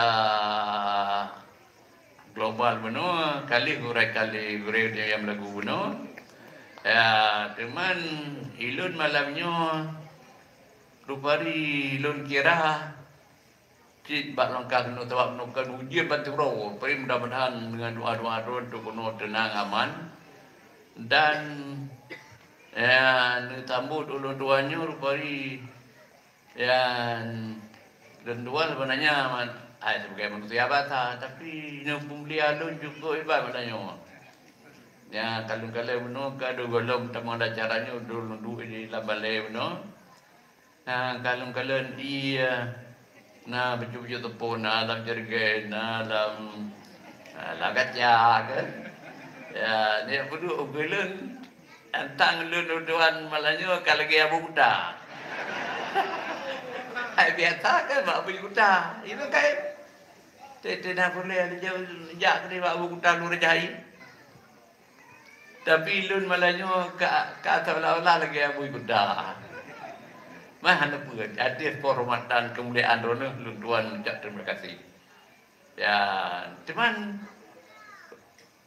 global bunoe, ka lheueh gurèe, ka lheueh gurèe nyang meulagu bunoe. Ya, teuma ilôn malam nyoe rupari lôn kira cit bak langkah keunoe, sabab keunoe kan ujeuen ban siuroe. Tapi mudah-mudahan dengan doa-doa droe untuk keunoe teunang aman. Dan, ya, neusambot ulôn tuan nyoe rupari Yan lôn tuan sebenarnya man-, hai, sebagai manusia biasa, tapi nyoe peumulia lôn cukup hebat malam nyoe. Nya kalon-kalon bunoe ka dua gohlom tamong acara nyoe, lôn duek di lam balai bunoe. Na kalon-kalon ie, na bacut-bacut teupon, na lam jergen, na lam, na lam kaca kan. Ya, nyoe peuduek u keu lôn. Tantang lôn u tuan malam nyoe ka lagèe Abu Kuta. Hai biasa kan bak Abu Kuta. Itu kan. Teuh-teuh na peureulèe jak, jak keudéh bak Abu Kuta lôn raja hai. Tapi lôn malam nyoe ka, ka seolah-olah lagèe Abu Kuta. Mah hana peue, ateueh kehormatan keumuliaan droeneuh lôn tuan ucap terima kasih. Ya, cuman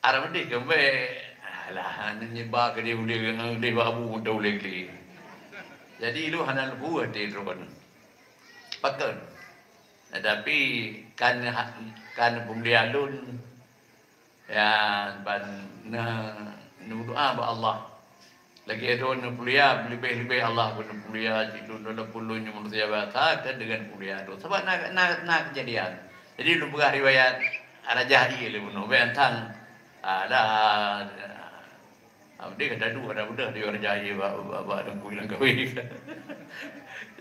Arah meudeh keu bèk. Alah, hana nyeubah keudéh ulèe, ulèe bak Abu Kuta ulèe keudéh. Jadi, lôn hana leupeue até droen. Pakon? Tapi kan, kan peumulia lôn, ya, ban na, neudoa bak Allah. Lagèe droen neupeulia, leubeh-leubeh Allah pun neupeulia, cit lôn walaupun lôn nyoe manusia biasa, kan deungon peulia droen. Sabab na, na, na keujadian. Jadi lôn peugah riwayat Raja Ie lé bunoe, bèk tantang Alah, abdi ka tadu, ada beudôh di ureueng jai bak, bak, bak Teungku Ilang Kawi.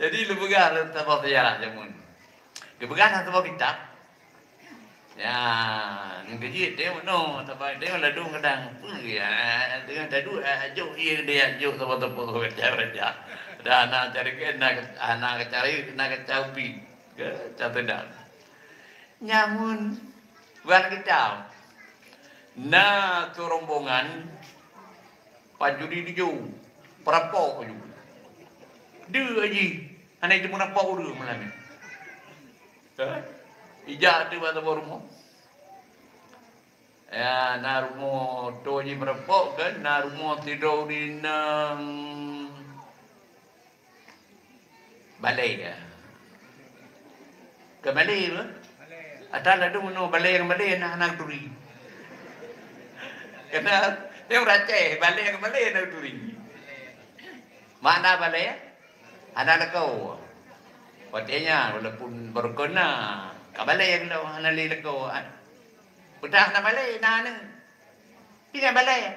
Jadi, lôn peugah lôn saboh seujarah jameun. Geupeugah lam saboh kitab. Ya, nyan keuh jeuet teuh meunoe, saban teuh ladôm kadang peue ya, teungoh tadu, ah, jok ié deh, jok saboh-saboh raja-raja. Dan hana cari ke, hana, hana cari, hana cari pi, ke, cari dan. Nyamun, bukan kitab. Na seurombongan pancuri tujoh, peurampok tujoh. Deuh jih, hana jiteupeue peurampok ureueng malam nyan. Eh? Ijak teuh bak saboh rumoh. Ya, na rumoh toh jih peurampok kan, na rumoh sidroe ureueng inong balée, ya. Keu balée, apa? Ata ladôm meunoe balée ngon balée na, hana geuturi. Keunan, nyoe ureueng Aceh, balée ngon balée hana geuturi. Makna balée, hana lakoe. Watée nyan, walaupun baroe kon na, ka balée lom, hana lé lakoe. Peugah na balée, na aneuk. Tinggai balée.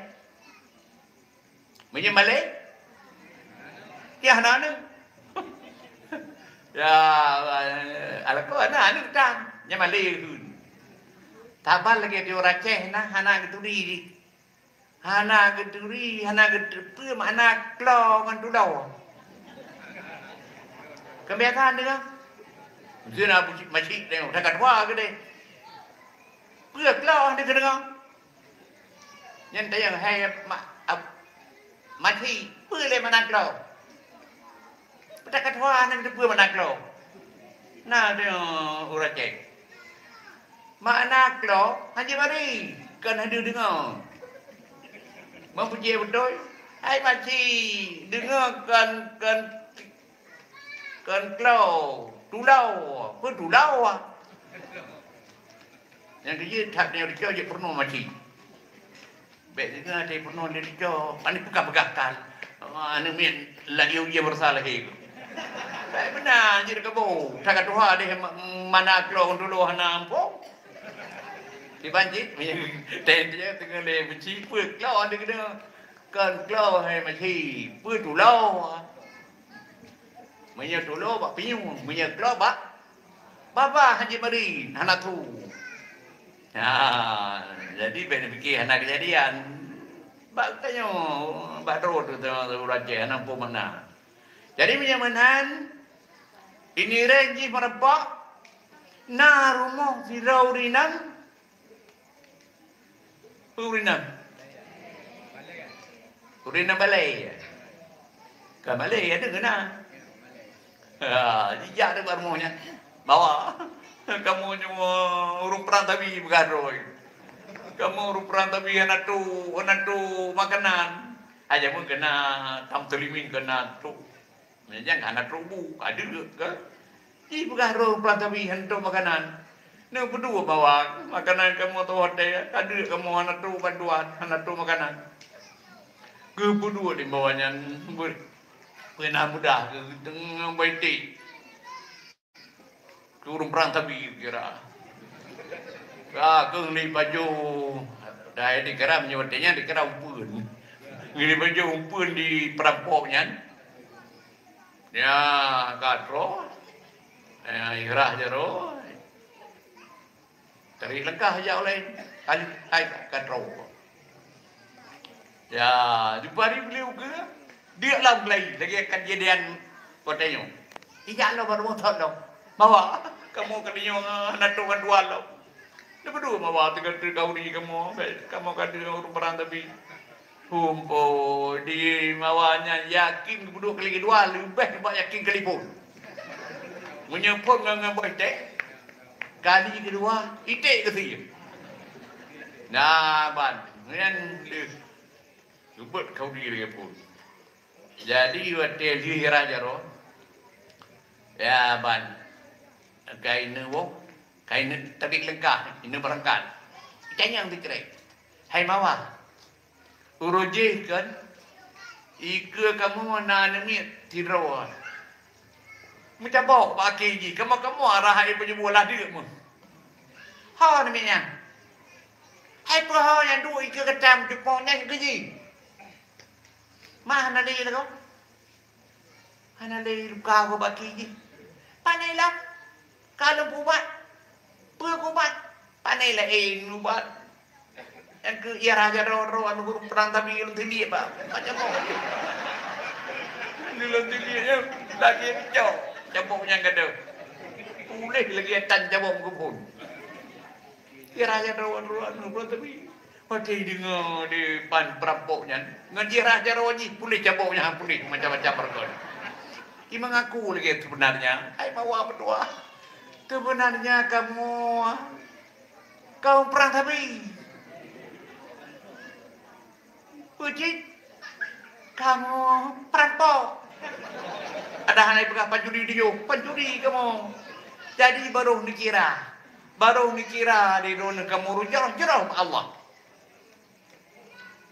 Meunyoe malée, ya hana aneuk. Ya, alako hana aneuk tan, nyan malée kheun. Saban lagée di ureueng Aceh na hana geuturi jih. Hana geuturi, hana geuteupeue makna klo ngon tulo. Keubiasaan deungoe. Miseue na Abu Cik, Macik deungoe, that ka tuha keudeh. Peue klo hana geudeungoe? Nyan tanyong hai ma-, ab-, Maci, peue lé makna klo? Peutak ka tuha hana geuteupeue makna klo. Na deungoe ureueng Aceh. Makna klo, Haji Mari, kon hana deungoe. Meupeujieb beutôi, hai Maci, deungoe kon, kon Kon klo, tulo, peue tulo? Nyang keujeuet that nyoe teucok jeuet peurunoe Maci. Bék deungoe teuh peurunoe lé teucok, aneuk peugah-peugah kan. Ah, aneuk miet lagée ujian beurasa lahé. Bék meunan jeuet kabo, that ka tuha deh ma-, makna klo ngon tulo hana muphom. Kiban cit, teuntèe teungoh lé Maci peue klo aneuk keunoe. Kon klo hai Maci, peue tulo? Meunyoe tulo bak pinyueng, meunyoe klo bak babah Haji Mari, hana su. Ha, jadi bék neupike hana keujadian. Bak tanyoe, bak droe teuh ureueng Aceh hana muphom makna. Jadi meunyoe meunan, ini rèng jih meureumpok, na rumoh sidroe ureueng inong, Ureueng inong. Ureueng inong balée. Ka balée, aneuk keunan. Ha, jijak teuk bak rumoh nyan. Bawa. Kamoe nyoe ureueng peurang tabi peugah droe. Kamoe ureueng peurang tabi hana trok, hana trok makanan. Hai jameun keunan, tam teulimin keunan trok. Meunyoe nyan hana trok bu, ka deuek ka. Jipeugah droe peurang tabi hana trok makanan. Neupeuduek bahwa makanan kamoe teuh watèe ka deuek kamoe hana trok bantuan, hana trok makanan. Geupeuduek lé bahwa nyan beu-, beuna mudah geuteungoh baiték. Keu ureueng peurang tabi kira. Ka keuh lé pajoh, dai dikira meunyoe watèe nyan dikira umpeuen. Lé pajoh umpeuen di peurampok nyan. Ya, ka troh. Ya, irah jaroe. Tari leungkah jak ulèe. Kali, hai, ka troh. Ya, di pari beliau ke, dia lam gelai, lagi akan jadian kota nyoe. Ijak lo baru motor lo. Bawa, kamu ke nyoe, na tu kan dua lo. Dia berdua bawa tiga, tiga uri kamu, kamu kan dua ureueng peurang tabi. Humpoi, di mawa nyan yakin geupeuduek kali keudua leubeh nibak yakin kali phon. Meunyoe phon ngon, ngon boh iték, kali keudua iték geusie. Nah, ban, nyan lheueh geubeuet khauri lagèe phon. Jadi, watèe lheueh raya jaroe, ya, ban, ka ineuk woe, ka ineuk tabi leungkah, ineuk beurangkat. Itanyong sikrek, "Hai mawa, uroe jéh kon, ikeue kamoe na aneuk miet sidroe. Meucabok bak akhé jih, kamoe-kamoe arah hai peunyuboh ladeuek meuh." "Ho aneuk miet nyan?" Hai peue ho nyang duek ikeue gata meuteupông nyan keu jih? Ma hana lé lagoe? Hana lé luka goe bak ki jih. Pane lam, ka lôn peuubat. Peue kuubat? Pane laén ubat. Nyang keu ié rhah jaroe-roe anu gurong prang tabi lôn teuliek bak, bak cabong. Lôn teuliek nyan lagèe cok cabong nyang gadôh. Puléh lagèe tan cabong keuphon. Ié rhah jaroe-roe anu gurong tabi. Watèe jideungoe di pan peurampok nyan, ngon ié rhah jaroe jih puléh cabong nyan, puléh macam-macam reukon. Imeungaku lagèe seubeunarnya, hai mawa meutuah. Seubeunarnya kamoe kawöm prang sabe. Peue cit? Kamoe peurampok. Padahai hana jipeugah pancuri tujoh, pancuri kamoe. Jadi barô neukira. Barô neukira di droeneuh kamoe jroh-jroh bak Allah.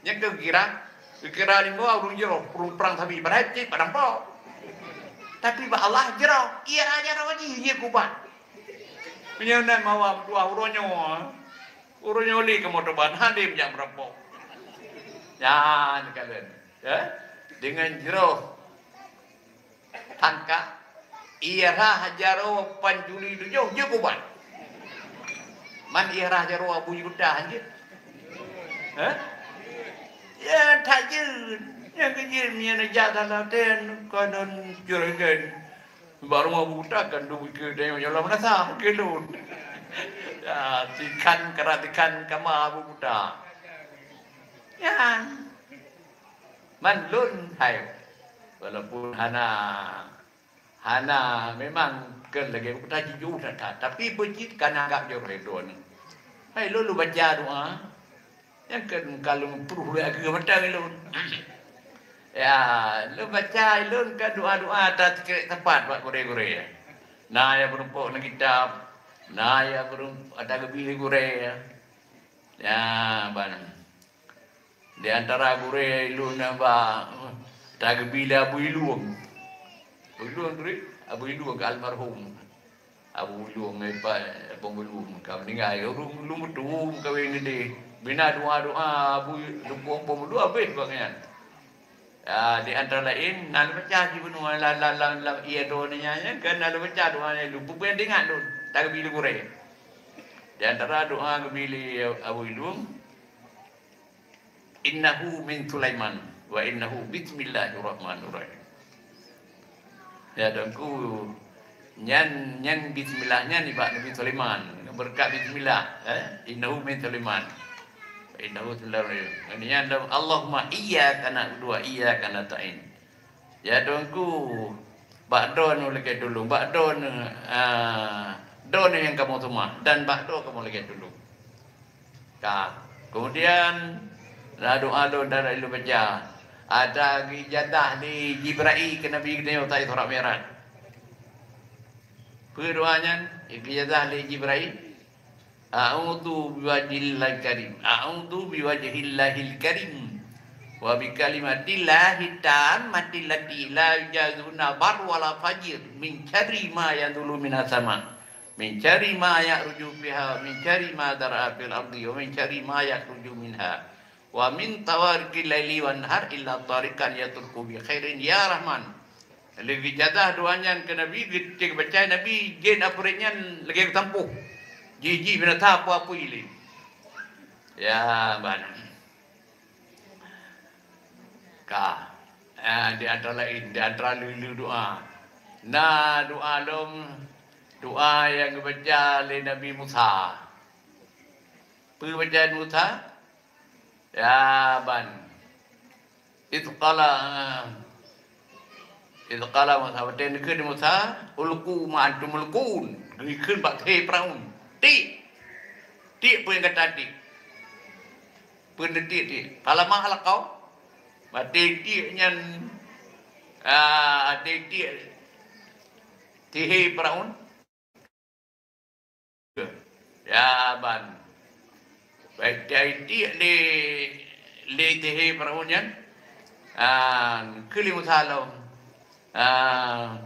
Nyang keu kira, kira limong ureueng jroh, ureueng prang sabe, padahai cit peurampok. Tapi bak Allah jroh, ié rhah jaroe jih, ié kuubat. Meunyoe na mawa meutuah uroe nyoe, uroe nyoe lé kamoe tobat, hana lé meujak meurampok. Nyan kalon, ya. Deungon jroh tangka, ié rhah jaroe pancuri tujoh, jeuet kuubat. Man ié rhah jaroe Abu Yuda hanjeuet. Hah? Ya, that jeuet. Nyang keu jeuet meunyoe neujak dalam ten, kon lôn jureugen. Bak rumoh buta kan duek ikeue tanyoe nyang lam meunasah keu lôn. Ya, tikan, kara tikan kama Abu Buta. Ya. Man lôn hai. Walaupun hana, hana memang keu lagèe Abu Buta jujur that-that, tapi beujeuet ka na anggap jroh lé droeneuh. Hai lôn, lôn baca doa. Nyang keu ka lôn pruh lé ageue mata lôn. Ya, lôn baca lôn ka doa-doa ata sikrek teumpat bak gurèe-gurèe. Na nyang meurumpok lam kitab, na nyang meurum-, ata geubi lé gurèe. Ya, ban. Di antara gurèe lôn nyang ba, ata geubi lé Abu Ilueng. Abu Ilueng turi, Abu Ilueng almarhum. Abu Ilueng, eh, pa-, Abang Ilueng ka meuninggai. Ureueng lôn meutuwö meukawen geudeh. Bina doa-doa Abu Ilueng, Abang Ilueng habéh bak nyan. Ah, di antara laén, na lôn baca sibunoe lam, lam, lam, lam, ié droeneuh nyan, nyan kan na lôn baca doa nyan, lôn peugah teuingat lôn, ata geubi lé gurèe. Di antara doa geubi lé Abu Ilueng, "Innahu min Sulaiman wa innahu bismillahirrahmanirrahim." Ya, Teungku, nyan, nyan bismillah nyan nibak Nabi Sulaiman. Beureukat bismillah, eh? "Innahu min Sulaiman. Innahu bismillahirrahmanirrahim." Nyan, "Allahumma iyyaka na'budu wa iyyaka nasta'in." Ya Teungku, bak Droeneuh lakèe tulông, bak Droeneuh, ah, Droeneuh nyang kamoe seumah, dan bak Droe kamoe lakèe tulông. Ka. Kemudian, na doa lôn dan lôn baca. Ata geuijazah lé Jibrail keu Nabi geutanyoe ata Isra Mi'raj. Peue doa nyan? Geuijazah lé Jibrail. A'udzu biwajhillahil karim. A'udzu biwajhillahil karim. Wa bikalimatillahit tammati allati la yujawizuha barrun wala fajir min syarri ma yanzilu minas sama. Min syarri ma ya'ruju fiha, min syarri ma dzara'a fil ardi, wa min syarri ma yakhruju minha. Wa min tawariqil laili wan nahar illa tariqan yatruqu bi khairin ya Rahman. Lheuh geuijazah doa nyan keu Nabi, geucok baca Nabi, jén apui nyan lagèe geusampôh. Jih-jih binatang apui-apui lé. Ya, ban. Ka. Ah, di antara laén, di antara lheuh-lheuh doa. Na doa lom, doa nyang geubaca lé Nabi Musa. Peue baca Musa? Ya, ban. Idz qala, idz qala Musa, watèe neukheun Musa, "Ulqu ma antum mulqun." Geukheun bak keuhé Firaun. Tiek. Tiek peue nyang gata tiek. Peue neutiek-tiek. Falamma alqau. Watèe tiek nyan, ah, watèe tiek keuhé Firaun. Ya, ban. Bak tiek lé, lé keuhé Firaun nyan. Ah, keu lé Musa lom. Ah,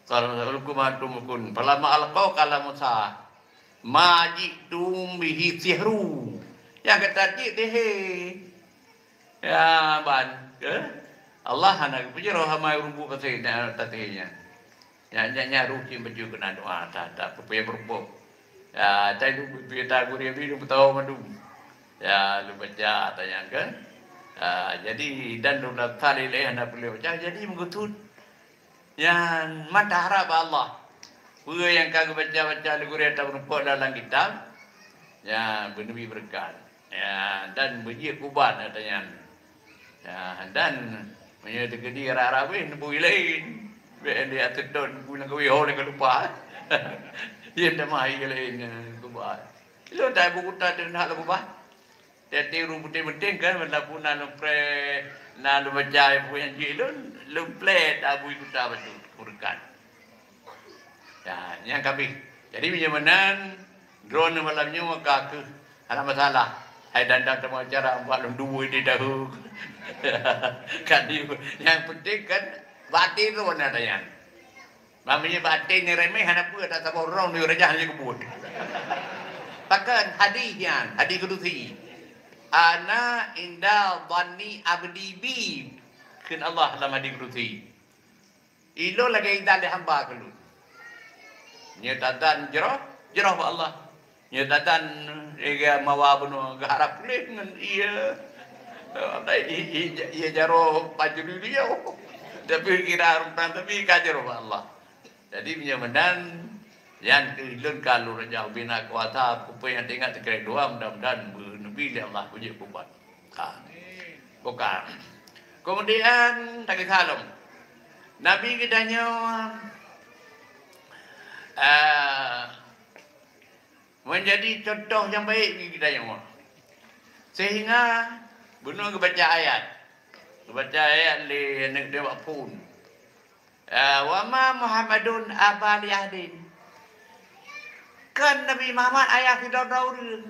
qala ulqu ma antum mulqun. Falamma alqau qala Musa, "Ma ji'tum bihi sihru." Nyang ka tatik teuhé. Ya, ban, ke? Allah hana geupeujroh hama rubu pasi na taté nyan. Nyan, nyan, nyan ruh cit bacut keunan doa, ta, ta, peupeuya peurumpok. Ya, tai lu, peupeuya ta gurée bi, lu beutôi mandum. Ya, lu baca ata nyan kan. Ya, jadi dan lu daftar ilée hana peuleueh baca, jadi meukeusut. Nyan mantah harab bak Allah. Peue nyang ka geubaca-baca lé gurée ata peurumpok dalam kitab, nyan beuneubi beureukat. Ya, dan beujeuet kuban ata nyan. Ya, dan meunyoe teukeudi rara wéh neubui laén, bék lé ateueh dot neubui lam kawé ho lé ka lupa. Iya tamah iya laén, eh, kuban. Ilôn tai buku ta teuh na lé kuban. Tiep-tiep ureueng putéh meunténg kan, walaupun na lôn preh, na lôn baca buku nyang jeuet lôn, lôn preh tabui kuta bacut, beureukat. Ya, nyang kabeh. Jadi, meunyoe meunan, droeneuh malam nyoe ka kheueh hana masalah. Hai dandang teuma acara bak lôn duwôi di dahulu. Kan, nyang penting kan, batin droeneuh ada nyan. Meunyoe batin nyang remeh, hana peue, tak saboh rong di raja hana jikeubut. Pakon hadis nyan, hadis kudusi. "Ana inda dhanni abdi bi." Kheun Allah lam hadis kudusi. Ilôn lagée idan lé hamba keu lôn. Nyoe tadan jroh, jroh bak Allah. Nyoe tadan, eh, mawa bunoe geuharab puléh ngon ié. Ié, ié, ié jaroe pajuri liau. Tapi kira rumpang tapi ka jroh bak Allah. Jadi, meunyoe meunan, nyan keuh lôn ka lôn raja ubena kuasa, kupeue nyang teuingat teukrek dua, mudah-mudahan beuneubi lé Allah beujeuet pubat. Ha. Buka. Kemudian, tageusalom. Nabi geutanyoe, eh, menjadi contoh nyang baik bagi geutanyoe. Sehingga bunoe geubaca ayat. Geubaca ayat lé aneuk dewak phon. Eh, "Wa ma Muhammadun aba li ahdin." Kan Nabi Muhammad ayah sidroe-droe ureueng.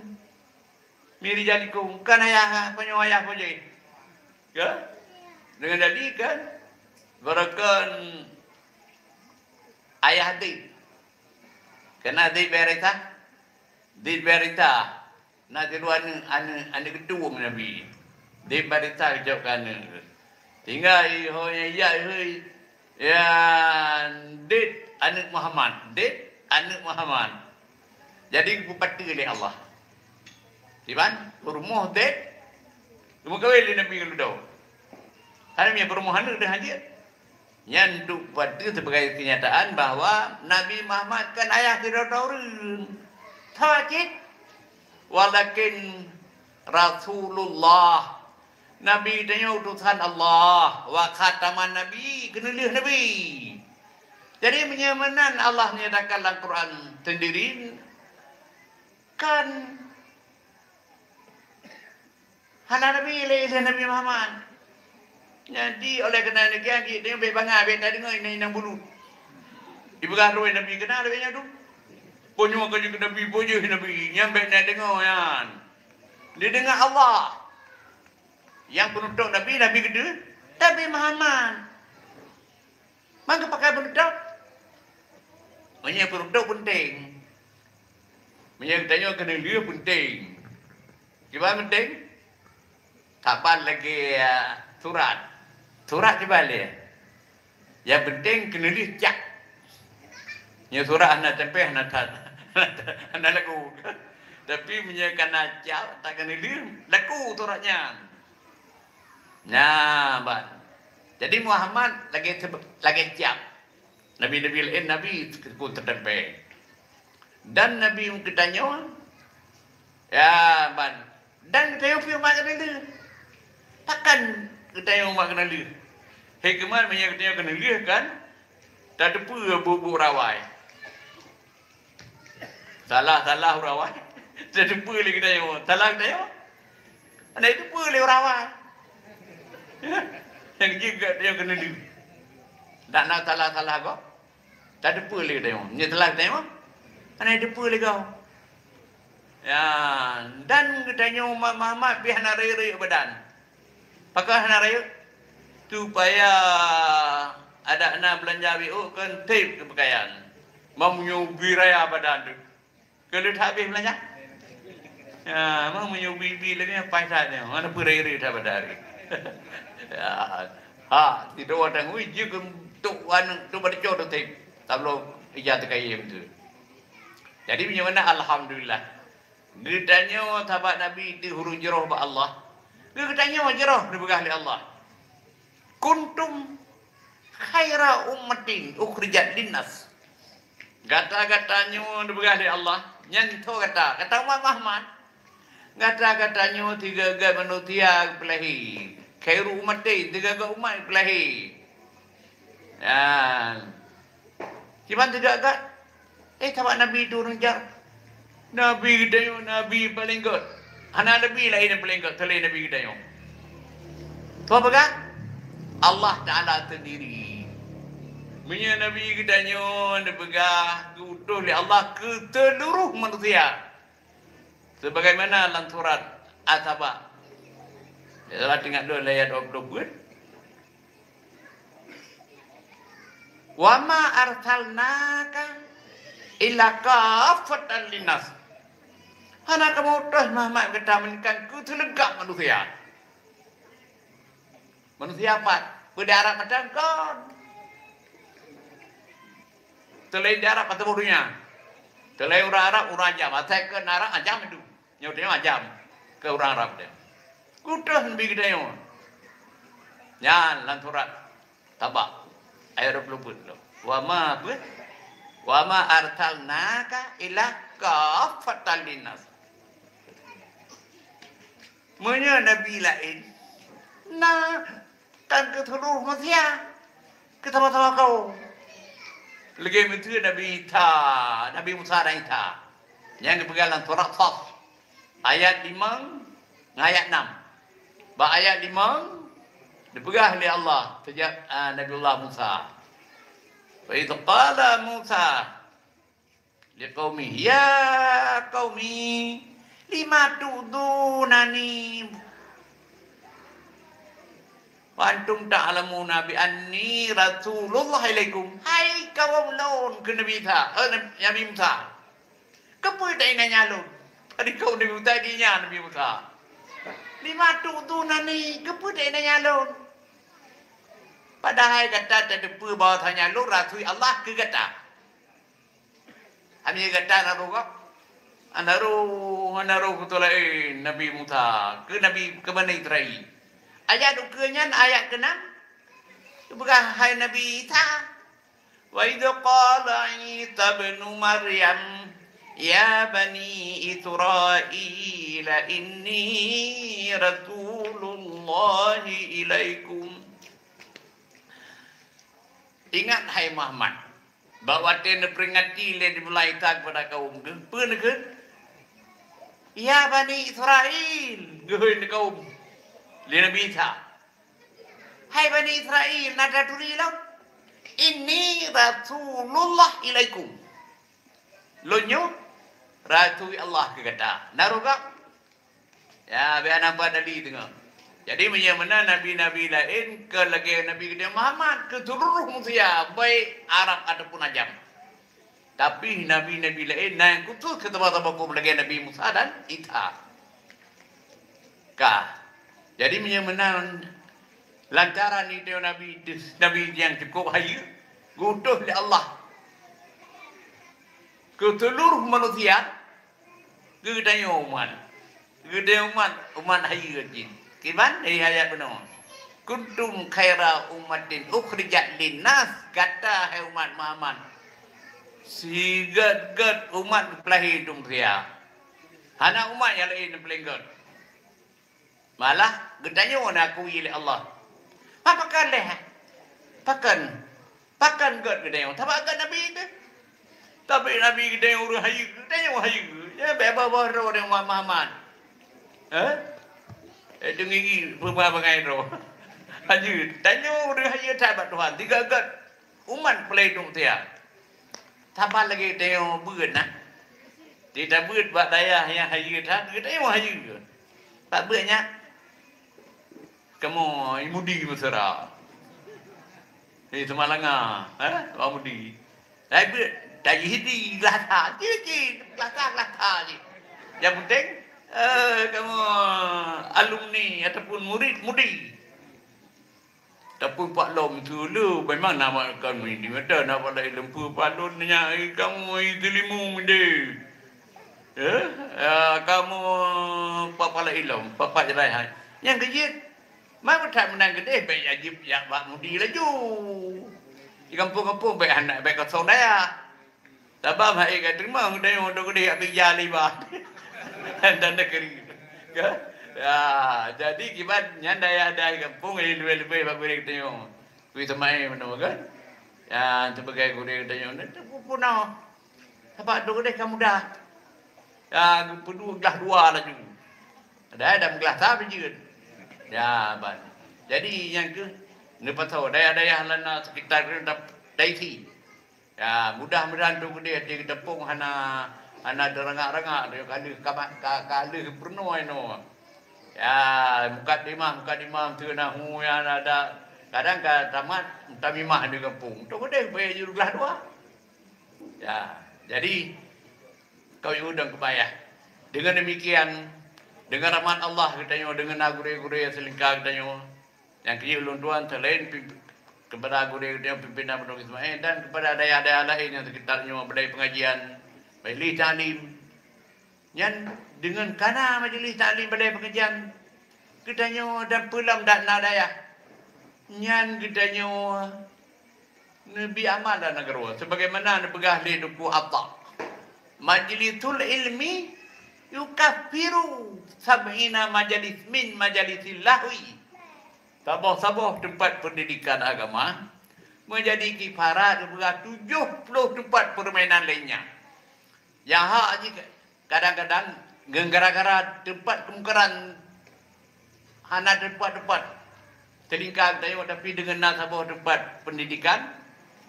Min rijalikum, kan ayah, peunyoe ayah peue jih? Ke? Deungon jadi kan? Barakon ayah Zaid. Kena Zaid bin Harisah. Zaid bin Harisah. Na sidroe aneuk, aneuk, aneuk geutueng Nabi. Zaid bin Harisah geucok keu aneuk. Sehingga i ho nyang ijak, "Hei, ya, Zaid aneuk Muhammad, Zaid aneuk Muhammad." Jadi, geupeupateu lé Allah. Siban, peurumoh Zaid, geumeukawen lé Nabi ngon Ludo. Hana mie peurumoh aneuk deuh hanjeuet. Nyan untuk peupateu sebagai kenyataan bahwa Nabi Muhammad kan ayah sidroe-droe ureueng. Tho cit. Walakin Rasulullah. Nabi tanyoe utosan Allah. Wa khataman Nabi, keuneulheueh Nabi. Jadi, meunyoe meunan Allah nyatakan lam Quran sendiri, kan hana nabi lé ilée Nabi Muhammad. Jadi, oleh karena demikian, kita bék bangai, bék tadeungoe inong-inong bulut. Ipeugah droe Nabi keunan lagée nyan tu. Peunyoe ka jeuet keu Nabi, peue jeuet Nabi, nyan bék na deungoe nyan. Dideungoe Allah. Nyang peununtut Nabi, Nabi keudeh, Nabi Muhammad. Maka pakai peununtut. Meunyoe peununtut penting. Meunyoe geutanyoe keuneulheueh penting. Kiban penting? Saban lagée, ah, surat. Surat kiban lé. Nyang penting keuneulheueh cap. Nyoe surat hana tempéh, hana that, hana lagu. Tapi meunyoe ka na cap, tak keuneulheueh, laku surat nyan. Nah, ban. Jadi Muhammad lagée teu-, lagée cap. Nabi-nabi laén, nabi ku teutempé. Dan Nabi geutanyoe, ya, ban. Dan geutanyoe pih umat keuneulheueh. Pakon geutanyoe umat keuneulheueh? Hikmat meunyoe geutanyoe keuneulheueh kan, tateupeue buet-buet rawai. Salah-salah urawai. Tateupeue lé geutanyoe. Salah geutanyoe. Hana jiteupeue lé urawai. Nyang jeuet geutanyoe keuneulheueh. Dak na salah-salah gob. Tateupeue lé geutanyoe. Meunyoe salah geutanyoe, hana jiteupeue lé gob. Ya, dan geutanyoe umat Muhammad pih hana rayeuk-rayeuk badan. Pakon hana rayeuk? Supaya adak na beulanja biôh kon teb keu peukayan. Meunyoe ubé raya badan teuh, keu lheueh habéh beulanja. Ya, memang meunyoe bi-bi lagèe nyan paih that nyoe, mana peuriri that pada hari. Ya. Ha, tidoe watèe ngui jeuet keu tok aneuk tok bak deco tok tem. Tabloe ija teukaye beutôi. Jadi meunyoe meunan alhamdulillah. Geutanyoe sahabat Nabi teuh ureueng jroh bak Allah. Geutanyoe jroh neupeugah lé Allah. Kuntum khaira ummatin ukhrijat linnas. Gata-gata nyoe neupeugah lé Allah, nyan tho gata, gata umat Muhammad. Gata-gata nyoe tiga-tiga manusia geupeulahé. Khairu ummatin, tiga-tiga umat geupeulahé. Nyan. Kiban teuga-ga, eh, sahabat Nabi tu ureueng jak. Nabi geutanyoe, Nabi paleng gét. Hana nabi laén nyang paleng gét, selain Nabi geutanyoe. Soe peugah? Allah Taala sendiri. Meunyoe Nabi geutanyoe neupeugah, geuutus lé Allah keu seuluruh manusia. Sebagaimana lam surat As-Saba. Salah teuingat lôn ayat dua puluh peuet. "Wa ma arsalnaka illa kaffatan linnas." Hana kamoe utus Muhammad gata melainkan keu seuleugah manusia. Manusia pat? Peue di Arab mantong kon. Selain di Arab, ateueh donya. Selain ureueng Arab, ureueng ajam. Asai keu Arab, ajam itu. Nyoe tanyoe ajam keu ureueng Arab teuh. Geuutus Nabi geutanyoe. Nyan lam surat Saba ayat dua puluh peuet tu. Wa ma, peue? "Wa ma arsalnaka illa kaffatan linnas." Meunyoe nabi laén, na kan keu seuluruh manusia, keu saboh-saboh kaum. Lagèe miseue Nabi Isa, Nabi Musa dan Isa. Nyang geupeugah lam surat Saf, ayat limong ngon ayat enam. Bak ayat limong, dipeugah lé Allah sejak, ah, Nabiullah Musa. "Wa idh qala Musa liqaumihi, ya qaumi, lima tu'dzunani wa antum ta'lamuna bi anni rasulullah ilaikum." Hai kaum lôn, kheun Nabi Isa, eh, Nabi Musa. Keupeue tainanya lôn? Tadi kaum Nabi Musa, di nya Nabi Musa. Lima tu'dzunani, keupeue tainanya lôn? Padahai gata tateupeue bahwasanya lôn rasui Allah keu gata. Ami gata na roh gob? Hana roh, hana roh keu laén Nabi Musa, keu Nabi, keu Bani Israel. Ayat ukeue nyan ayat keunan. Geupeugah hai Nabi Isa, "Wa idh qala Isa ibnu Maryam, ya bani Israil, inni rasulullahi ilaikum." Ingat hai Muhammad, bak watèe neuperingati lé Nabi Isa keupada kaum geuh, peue neukheun? "Ya bani Israil," geuhôi kaum lé Nabi Isa. Hai Bani Israel, na taturi lom? Inni rasulullah ilaikum. Lôn nyoe rasui Allah keu gata. Na roh gob? Ya, biar nampak tadi teungoh. Jadi, meunyoe meunan nabi-nabi laén keu lagèe Nabi geutanyoe Muhammad, keu seuluruh manusia, baik Arab ataupun ajam. Tapi nabi-nabi laén na nyang khusus keu saboh-saboh kaum lagèe Nabi Musa dan Isa. Ka. Jadi meunyoe meunan lantaran itu nabi, nabi nyang cukup hayeue, geuutus lé Allah keu seuluruh manusia, geutanyoe umat. Geutanyoe umat, umat hayeue jih. Kiban dari ayat bunoe. Kuntum khaira ummatin ukhrijat linnas, gata hai umat Muhammad, sigét-gét umat geupeulahé dum sia. Hana umat nyang laén nyang paleng gét. Malah geutanyoe na akui lé Allah. Pakon lé? Pakon? Pakon gét geutanyoe? Sabab gét Nabi teuh. Tapi Nabi geutanyoe ureueng hayeue, geutanyoe hayeue. Ya, bèk boh-boh droe deungon Muhammad. Hah? Eh, deungon gigi peue bangai droe. Hayeue, tanyoe ureueng hayeue that bak Tuhan, tinggai gét. Umat peulai dum sia. Saban lagèe tanyoe beuet na. Di tabeuet bak dayah nyang hayeue that, geutanyoe hayeue. Pat beuet nyan? Kamoe Yahudi Mesra. Di Samalanga, eh, Yahudi. Hai beuet, Yahudi, Gaza, cit-cit, Gaza, Gaza cit. Nyang penting, Eh, kamoe alumni ataupun murid-mudi. Tapi Pak Lom tu le, memang nama kan mudi mata, nama lain lempu Pak Lom nya, ai kamoe ai teulimu mudi. Eh, ah, kamoe Pak Pala Ilom, Pak Pak Jerai hai. Nyang keujeuet, mai beuthat meunan keudeh, bèk ajib jak bak mudi laju. Di kampung-kampung bèk hana, bèk kosong dayah. Sabab hai ka teurimong tanyoe dok keudeh yak bija liba. Dan negeri. Ka? Ya, jadi kiban nyan dayah-dayah kampung, eh, leubeh-leubeh bak gurèe tanyoe. Kui Ismail meunoe kan? Ya, sebagai gurèe tanyoe ni, teupeue-peue noh. Sabab dok keudeh ka mudah. Ya, geupeudua glah dua laju. Ada, ada glah sa pih jeuet. Ya, ban. Jadi, nyang keuh, neupasoe dayah-dayah lana sekitar ta-, taisi. Ya, mudah-mudahan tu keudeh di Geutapong hana, hana teurangak-rangak, ka lheueh ka ma-, ka, ka lheueh peurunoe inoe. Ya, mukadimah, mukadimah tu na hu ya na ada. Kadang ka tamat, tamimah di kampung. Tu keudeh bèk jeuet glah dua. Ya, jadi, keu ureueng keubayah. Dengan demikian, dengan rahmat Allah geutanyoe, dengan na gurèe-gurèe seulingka geutanyoe, nyang keujeuet ulôn tuan selain pimp-, kepada gurèe geutanyoe pimpinan Pondok Ismail dan kepada dayah-dayah laén nyang sekitar nyoe, balai pengajian, majlis taklim. Nyan deungon kana majlis taklim balai pengajian geutanyoe dan peue lom dak na dayah. Nyan geutanyoe Neubi amal lam nanggroe, sebagaimana neupeugah lé Teungku Atta, "Majlisul ilmi yukaffiru sab'ina majalis min majalisil lahwi." Saboh-saboh teumpat pendidikan agama meujadi kifarat neupeugah tujoh ploh teumpat peurmainan lainnya. Nyang hak jih kadang-kadang ngon gara-gara teumpat keumungkaran hana teumpat-teumpat teulingka geutanyoe, tapi deungon na saboh teumpat pendidikan,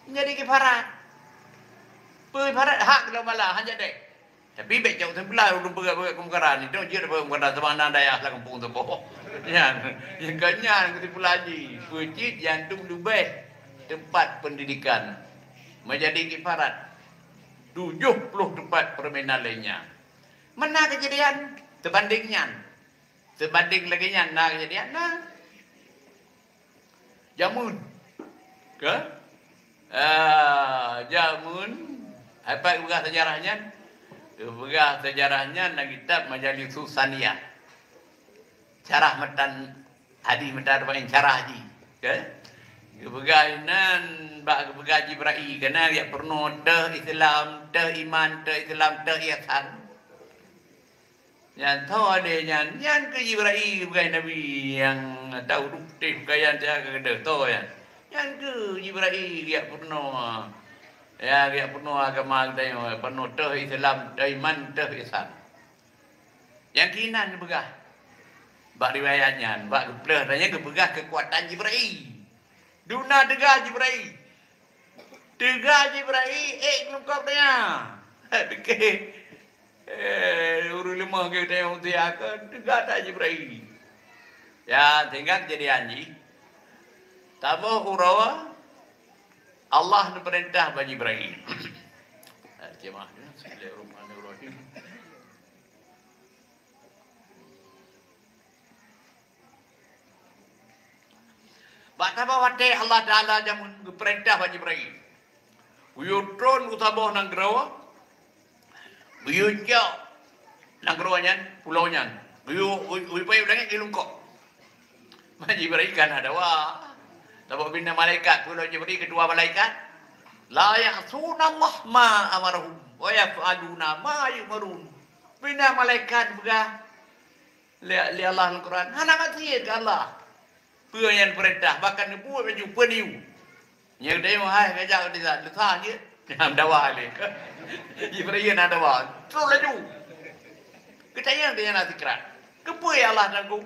menjadi kifarat. Peue kifarat hak keuloe mala, hana jadi. Tapi bèk cok seubeula ureueng peugah-peugah keumungkaran, itu jeuet peugah keumungkaran sama na dayah lam kampung saboh. Nyan, nyang ka nyan keuti peulaji, peue cit jantung leubeh teumpat pendidikan. Menjadi kifarat. Tujoh ploh teumpat permainan lainnya. Mana kejadian teubandéng nyan? Teubandéng lagèe nyan na kejadian na. Jameun. Ke? Ah, jameun. Apa geupeugah sejarah nyan? Geupeugah sejarah nyan lam kitab Majalisus Saniyah. Syarah matan hadis matan arba'in syarah jih, ke? Geupeugah inan bak geupeugah Jibril, keunan jak peurunoe teuh Islam, teuh iman, teuh Islam, teuh ihsan. Nyan tho lé nyan, nyan keuh Jibril geupeugah Nabi nyang tahu duktéh peukayan siaga keudeuh tho nyan. Nyan keuh Jibril jak peurunoe, ya, jak peurunoe agama geutanyoe, peurunoe teuh Islam, teuh iman, teuh ihsan. Nyang keunan geupeugah bak riwayat nyan, bak geupeuleueh nyan geupeugah keukuatan Jibril. Duna teuga Jibril. Teuga Jibril, ék lungkop donya. Deuke. Eh, ureueng leumah geutanyoe usia ke teuga that Jibril. Ya, sehingga kejadian jih, saboh uroe Allah neupeurintah bak Jibril. Terjemah dia, Bismillahirrahmanirrahim. Bak saboh watèe Allah Taala jameun geupeurintah bak Jibril. Geuyue tron u saboh nanggroe, geuyue cok nanggroe nyan, pulo nyan. Geuyue, geuyue, geuyue pajoh u langèt geuyue lungkop. Jibril kan hana dawa. Sabab bina malaikat, peue lom Jibril keudua malaikat. "La ya'sunallaha ma amarahum wa yaf'aluna ma yu'marun." Bina malaikat peugah lé, lé Allah lam Quran. Hana maksiet keu Allah. Peue nyang peurintah, bahkan neubuet laju peue neuyue. Nyan geutanyoe hai ngajak desya, desya jeuet. Nyang dawa lé. Jibril na dawa. Terus laju. Geutanyong keu nyan sikrat. Keupeue ya Allah Tuhanku?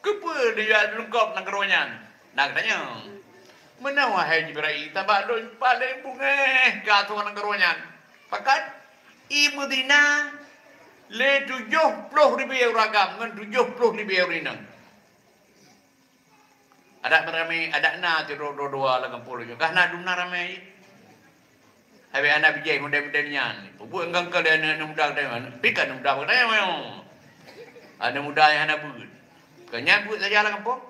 Keupeue lé jak lungkop nanggroe nyan? Na geutanyong. Meunan wahai Jibril, sabab lôn paleng beungèh keu asoe nanggroe nyan. Pakat? I meuzina lé tujoh ploh ribèe ureueng agam ngon tujoh ploh ribèe ureueng inong. Adak ramè, adak na sidroe dua-dua lam gampông lôn nyoe. Ka na dum na ramè. Tapi hana bijéh model-model nyan. Peubuet engkau-engkau lé aneuk-aneuk muda geutanyoe. Pih ka aneuk muda geutanyoe. Aneuk muda nyang hana beuet. Keu nyan beuet saja lam gampông.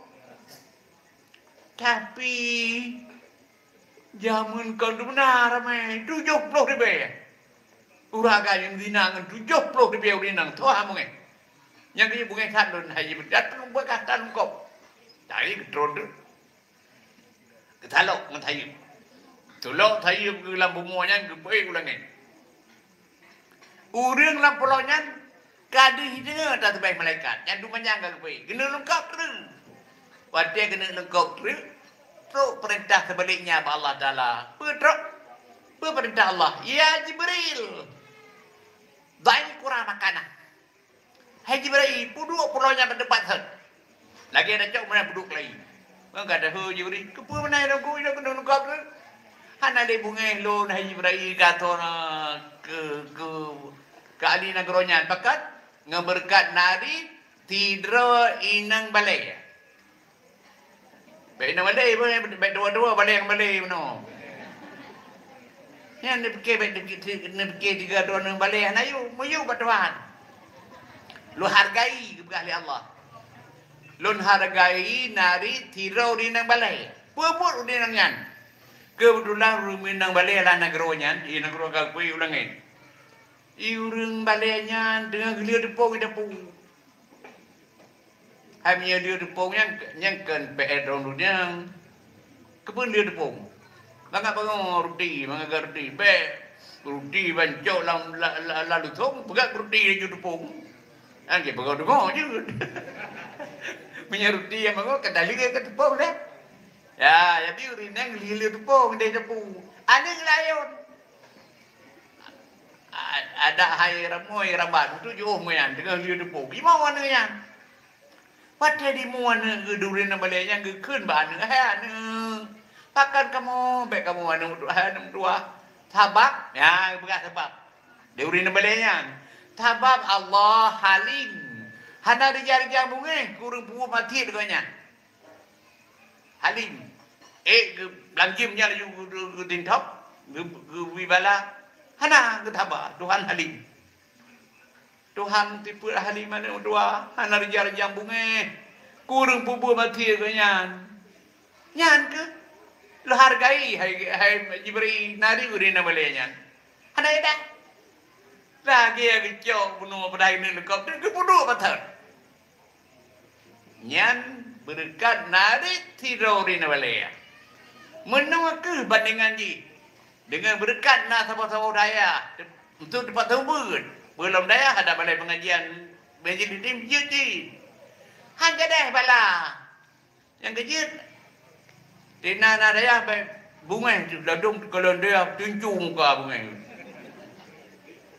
Tapi, jameun kon tu beuna ramé, tujoh ploh ribèe. Ureueng agam nyang zina ngon tujoh ploh ribèe ureueng inong, toha beungéh. Nyang geuyue beungéh that lôn hai jipeugah, beukah that lungkôb. Tapi geutron tu. Geutalok ngon sayeuep. Tulok sayeuep geuh lam bumoe nyan geupeuék u langét. Ureueng lam pulo nyan ka deuh jideungoe taseubeh malaikat, nyan dumanyang ka geupeuék. Geuneuk lungkôb treuk. Watèe geuneuk lungkôb treuk, trok peurintah seubaliknya bak Allah Taala. Peue trok? Peue peurintah Allah? "Ya Jibril, dha'il qura makanah." "Hai Jibril, peuduek pulo nyan bak teumpat sot." Lagèe tacok meunan peuduek keulayi. Ngon ka deuh Jibril, "Keupeue meunan lôn keu, lôn keuneuk lungkôb treuk?" "Hana lé beungéh lôn, hai Jibril, ka thon keu, keu, keu ahli nanggroe nyan. Pakat ngon beureukat nari sidroe inong balè." Bèk inong balè, bèk dua-dua balè ngon balè meunoe. Nyan neupiké bèk neupiké tiga droe inong balè hana yue, meuyue bak Tuhan. Lôn hargai geupeugah lé Allah. Lôn hargai nari sidroe ureueng inong balè. Peue buet ureueng inong nyan? Keubeutulan ureueng inong balè lam nanggroe nyan, di nanggroe ka geupeuék u langét. Di ureueng balè nyan teungoh geulheueh teupông di dapu. Hai meunyoe lheueh teupông nyan, nyan kon P R droeneuh nyan. Keupeue lheueh teupông? Mangat bangoe ruti, mangat gak ruti. Bèk ruti ban cok lam, la, la, lam lusong, peugah ruti laju teupông. Nyan keu peugah deungoe jeuet. Meunyoe ruti nyang bangoe ka dalheueh ka teupông deh. Ya, jadi ureueng inong lheueh-lheueh teupông deh teupông. Aneuk layôn. A-, adak hai ramoi rabat, tu jiôh meunan, teungoh lheueh teupông. Di moe aneuk nyan? Watèe di moe aneuk geuh di ureueng inong balè nyan geukheun bak aneuk, "Hai aneuk, pakon kamoe, bèk kamoe aneuk meutuah, hai aneuk meutuah." Sabab, nyan geupeugah sabab. Di ureueng inong balè nyan. Sabab Allah Halim. Hana rija-rija beungéh keu ureueng peubuet maksiet gobnyan. Halim. Ék geu-, lam jeuem nyan laju geu-, geu-, geutintok, geu-, geubri bala. Hana geutaba, Tuhan Halim. Tuhan tipeu Halim aneuk dua, hana rija-rija beungéh. Keu ureueng peubuet maté geuh nyan. Nyan keuh lôn hargai, hai, hai Jibril, nari ureueng inong balè nyan. Hana édah. Lagèe geucok bunoe padahai neuk leukop, dan geupeuduek bak thon. Nyan beureukat nari sidroe ureueng inong balè. Meunoe keuh bandengan jih. Deungon beureukat na saboh-saboh dayah, untuk teumpat seumeubeuet. Peue lom dayah ada balai pengajian, majelis taklim jeuet jih. Han gadeh bala. Nyang keujeuet, di na, na dayah bèk beungéh ladôm teukalon dayah tuncu muka beungéh.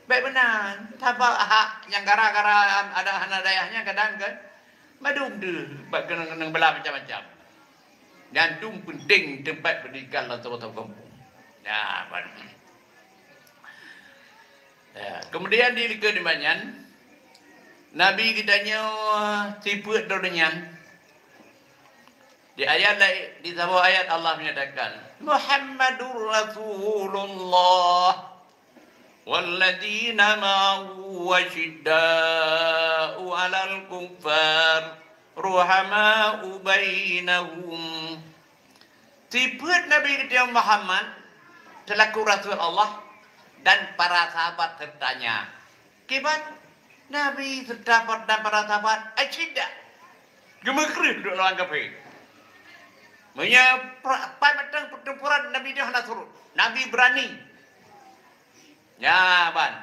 Bèk meunan, sabab hak nyang gara-gara ada hana dayah nyan kadang kan mandum deuh bak keunong-keunong bala macam-macam. Nyan tu peunteng teumpat pendidikan lam saboh-saboh gampông. Nah, baru. Ya, kemudian di likot di banyan, Nabi geutanyoe sifeuet droe nyan. Di ayat laén, di saboh ayat Allah menyatakan, "Muhammadur Rasulullah, walladzina ma'ahu asyidda'u 'alal kuffar, ruhama'u bainahum." Sifeuet Nabi geutanyoe Muhammad seulaku Rasul Allah dan para sahabat sertanya. Kiban Nabi serta pa-, dan para sahabat asyidda, geumeukreueh duek lawan kafé. Meunyoe pra-, pat mantong peutempuran Nabi nyoe hana surot. Nabi beurani. Nyan ban.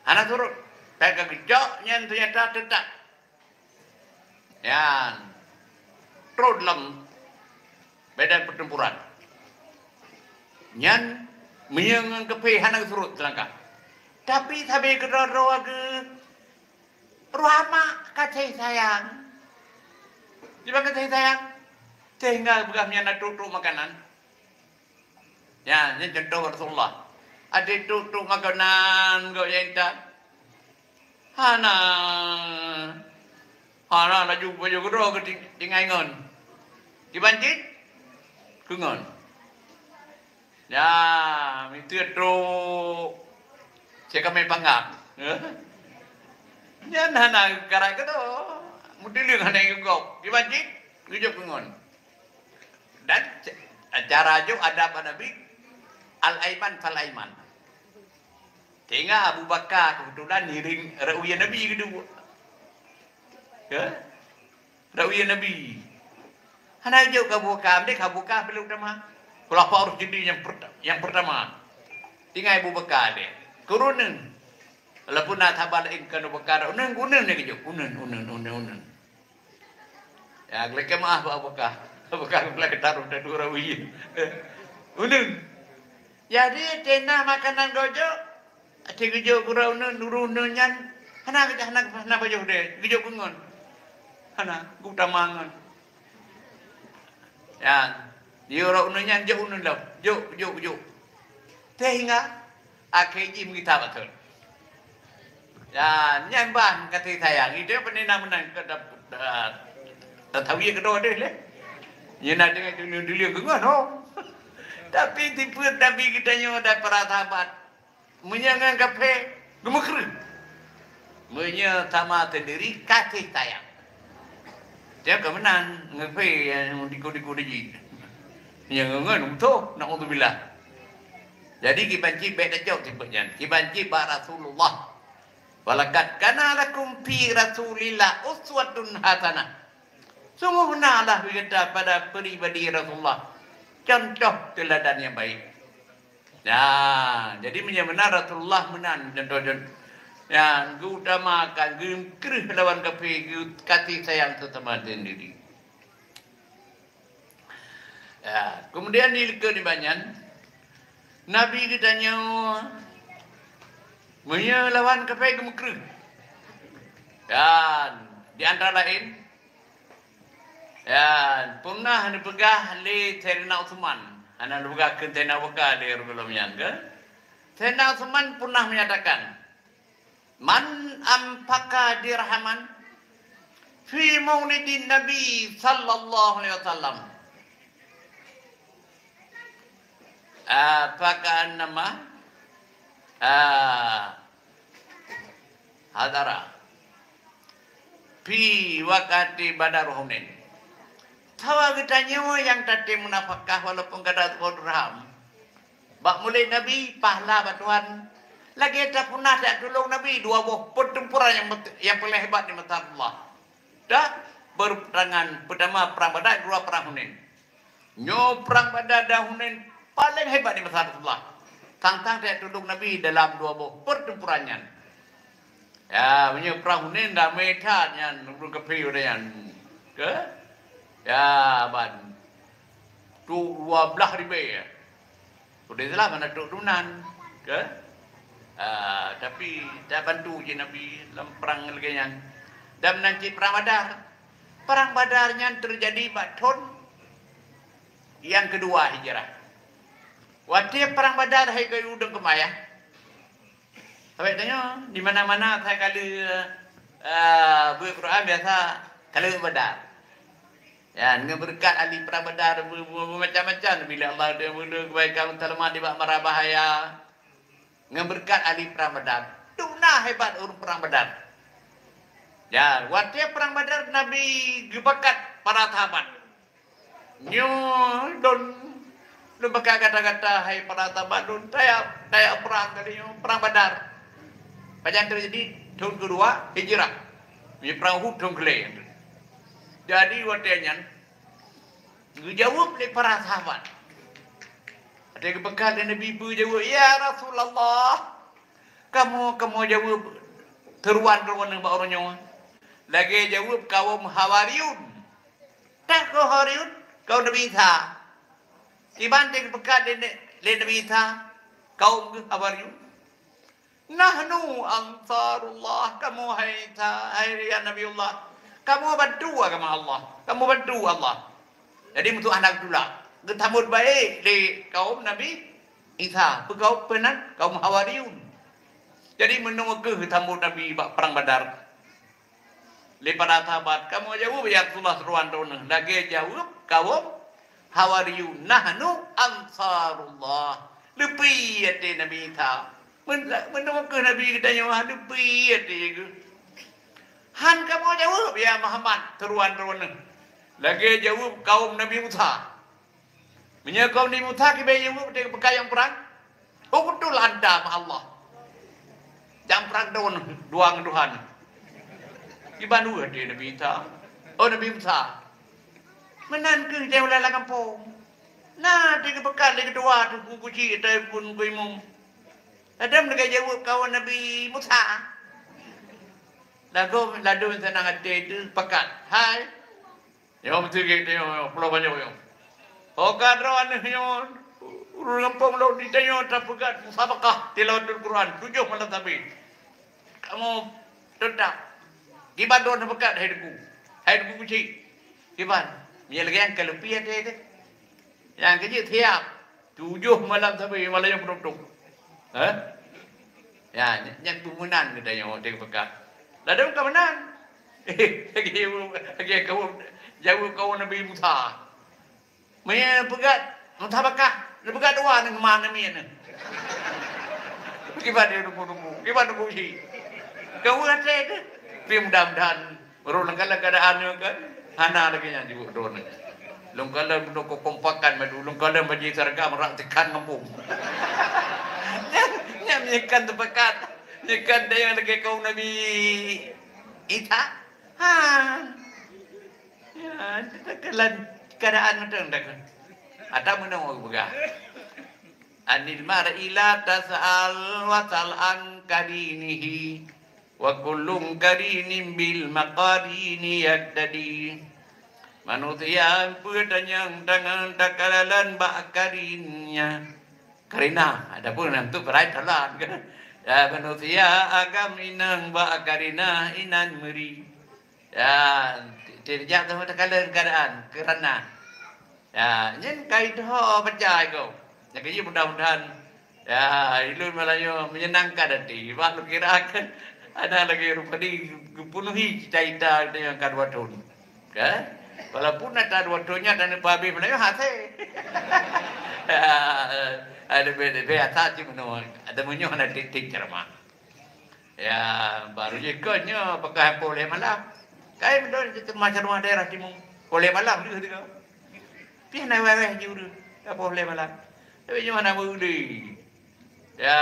Hana surot. Tapi ka geucok nyan teunyata teutap. Nyan trôn lam medan peutempuran. Nyan meunyoe ngon kafé hana geusurot teulangkah. Tapi sabe keudroe-droe geuh ruhamah kasih sayang. Kiban kasih sayang? Sehingga geupeugah meunyoe na trok-trok makanan. Nyan, nyan contoh Rasulullah. Até trok-trok makanan gobnyan intat. Hana, hana laju pajoh keudroe geuti-, tinggai ngon. Kiban cit? Keungon. Ya, miseue trok cek kami panggang. Nyan hana karat keudroe. Meuteuleung hana geugok. Di masjid, geujok ngon. Dan cara jok adab Nabi, al-aiman fal-aiman. Sehingga Abu Bakar kebetulan ngiring rawi Nabi keudua. Ya? Rawi Nabi. Hana jok ka buka, amdeh ka buka belum utama. Khulafa Rasyidin yang perta-, yang pertama. Tinggai Abu Bakar deh. Kuruneun. Walaupun na sahabat lain kan Abu Bakar, uneun, uneun dia kejok. Uneun, uneun, uneun, uneun. Ya, gelakeh maaf Abu Bakar. Abu Bakar gelakeh taruh dah dua rawi. Uneun. Jadi, tena makanan gojok, Até geujok gurau uneun, gurau uneun nyan, hana, hana, hana pajoh deh, geujok ngon. Hana, geutama ngon. Nyan, di uroe uneun nyan jok uneun lom. Jok, jok, jok. Sehingga akhé jih meukitab atur. Nyan, nyan bah kasih sayang. Itu yang penting nak menang ke dap-, da-, tatawi keudroe deh leh. Nyan nak dengan dunia-dunia gengon, oh. Tapi tipe Nabi kita nyoe dan para sahabat. Meunyoe ngon kafé, geumeukreuh. Meunyoe sama sendiri, kasih sayang. Dia keuh meunan ngon kafé nyang diku-diku jih. Nyang ngon beutôi, naudzubillah. Jadi, kiban cit bèk tacok sifeuet nyan. Kiban cit bak Rasulullah. "Walaqad kana lakum fi Rasulillah uswatun hasanah." Sungguh na lah bagi gata pada pribadi Rasulullah contoh teuladan nyang baik. Nah, jadi meunyoe meunan Rasulullah meunan contoh-contoh nyang geuutamakan, geukreuh lawan kafé, geu-, kasih sayang sesama sendiri. Ya, kemudian di likot di banyan, Nabi geutanyoe meunyoe lawan kafé geumeukreuh. Dan di antara lain, ya, pernah neupeugah lé Saidina Utsman, hana neupeugah keu Saidina Abu Bakar lé rubah lom nyan, ke? Saidina Utsman pernah menyatakan, "Man anfaqa dirhaman fi maulidin Nabi sallallahu alaihi wasallam, ah, faka'annama, ah, hadara fi waqati Badar Hunain." Sawa geutanyoe nyang tatem meunafakah walaupun kadar sepuluh dirham. Bak mulod Nabi, pahala bak Tuhan. Lagèe tapuna that tulông Nabi dua boh pertempuran nyang met-, nyang paleng hebat di mata Allah. Dah, perang peutama Perang Badar, dua Perang Hunain. Nyoe Perang Badar dan Hunain paleng hebat di masa Rasulullah. Tang-tang that tulông Nabi dalam dua boh pertempuran nyan. Ya, meunyoe Perang Hunain damé that nyan, ureueng kafé udah nyan. Ke? Ya, ban. Tu dua belah ribèe, ya. Ureueng Islam hana trok dum nan, ke? Ah, tapi tabantu cit Nabi lam perang lagèe nyan. Dan meunan cit Perang Badar. Perang Badar nyan teujadi bak thôn nyang keudua Hijrah. Watèe Perang Badar hai keu udeueng keumayah. Sampai tanyoe, di mana-mana saya kali, eh, buet Quran biasa kali Badar. Ya, ngon beureukat ahli Perang Badar, be-, be-, macam-macam bila Allah dia mula kebaikan teulama di bak mara bahaya. Ngon beureukat ahli Perang Badar. Tu na hebat ureueng Perang Badar. Ya, watèe Perang Badar Nabi geubakat para sahabat. Nyoe lôn, lôn bakat gata-gata hai para sahabat lôn, tajak, tajak perang kali nyoe, Perang Badar. Pajan teujadi thôn keudua Hijrah. Meunyoe Perang Uhud thôn keulhèe. Jadi watèe nyan, geujaweueb lé para sahabat. Watèe geupeugah lé Nabi peue jaweueb, "Ya Rasulullah, kamoe, kamoe jaweueb teuruan droeneuh bak uroe nyoe." Lagèe jaweueb kawöm Hawariyun. Takheun Hawariyun, kawöm Nabi Isa. Kiban teuk geupeugah lé, lé Nabi Isa, kawöm geuh Hawariyun. "Nahnu ansarullah," kamoe hai Isa, hai ya Nabiullah. Kamoe bantu agama Allah. Kamoe bantu Allah. Jadi, musuh hana geutulak. Geusambot baik lé kawöm Nabi Isa. Peugah peunan kawöm Hawariyun. Jadi, meunoe keuh geusambot Nabi bak Perang Badar. Lé para sahabat, "Kamoe jaweueb, ya Rasulullah, seruan droeneuh." Lagèe jaweueb kawöm Hawariyun, "Nahnu ansarullah." Leupie até Nabi Isa. Men-, meunoe keuh Nabi geutanyoe, leupie até geuh. Han kamoe jaweueb, ya Muhammad, seruan droeneuh, lagée jaweueb kaum Nabi Musa. Meunyoe kaum Nabi Musa, kiban jaweueb, teuka peukayang prang, "Uqtul anta ma'allah." Nyang prang droeneuh dua ngon Tuhan. Kiban weueh até Nabi Isa. Oh, Nabi Musa. Meunan keuh teuh lam gampông. Na teuka peukat lé keudua teungku kuci ateueh pun teungku imum. Ladôm lagée jaweueb kawan Nabi Musa. Lagoe ladôm seunang até teuh peukat. Hai. Nyoe beutôi gét nyoe, pulo banyoe nyoe. Ho ka droe aneuëk nyoe, ureuëng gampông lôn di tanyoe tapeugah musabaqah tilawatul Quran tujoh malam sabe. Kamoe teutap. Kiban droe tapeugah hai teungku. Hai teungku kuci. Kiban. Meunyoe lagée nyan ka leupie até teuh. Nyang keujeuet siab. Tujoh malam sabe, malam nyang peutôp-tôp. Hah? Ya, nyan, nyan peue meunan geutanyoe teuka peukat. Ladôm ka meunan. Lagée, lagée kaum, jaweueb kaum Nabi Musa. Meunyoe peugah, musabaqah, peugah dua ngon ma namiet nyoe. Kiban dia nunggu-nunggu, kiban nunggu si. Kau até tu. Tapi mudah-mudahan Meunurot lôn kalon keuadaan nyoe kan, hana lagée nyan jibuet droeneuh. Lôn kalon bunoe keukompakan madu, lôn kalon bajée sarga meurak teukan gampông. Nyan, nyan meunyoe kan teupakat, meunyoe kan dayang lagée kaum Nabi Isa. Ha. Ya, teuka lôn keuadaan mantong dak. Ata meunoe geupeugah. Anil mar'i la tas'al wa sal an qarinihi. Wa kullu qarinin bil maqarini yaqtadi. Manusia peue tanyong tangan takalon bak karinnya. Karinah, adapun untuk berai talan kan. Ya, manusia agam inong bak karinah inan meuri. Ya, ti-, tidak sama takalon keadaan, kerana. Ya, nyan kai tho baca iko. Nyang keujeuet mudah-mudahan, ya, ilôn malam nyoe menyenangkan hati. Sebab lôn kira kan ada lagi rupadi geupenuhi cita-cita geutanyoe nyang ka dua thon. Kan? Walaupun ata dua thon nyan dan pabeh malam nyoe hase. Ya, ada be-, be-, biasa cuma ada meunyoe ada titik ceramah. Ya, baru jikon nyoe peugah poh lhée malam. Kai meunan cit masa ruang daerah timu. Poh lhée malam deuh tiga. Pih na wéh-wéh ji ureuëng. Ya, poh lhée malam. Tapi nyoe hana meuli. Ya,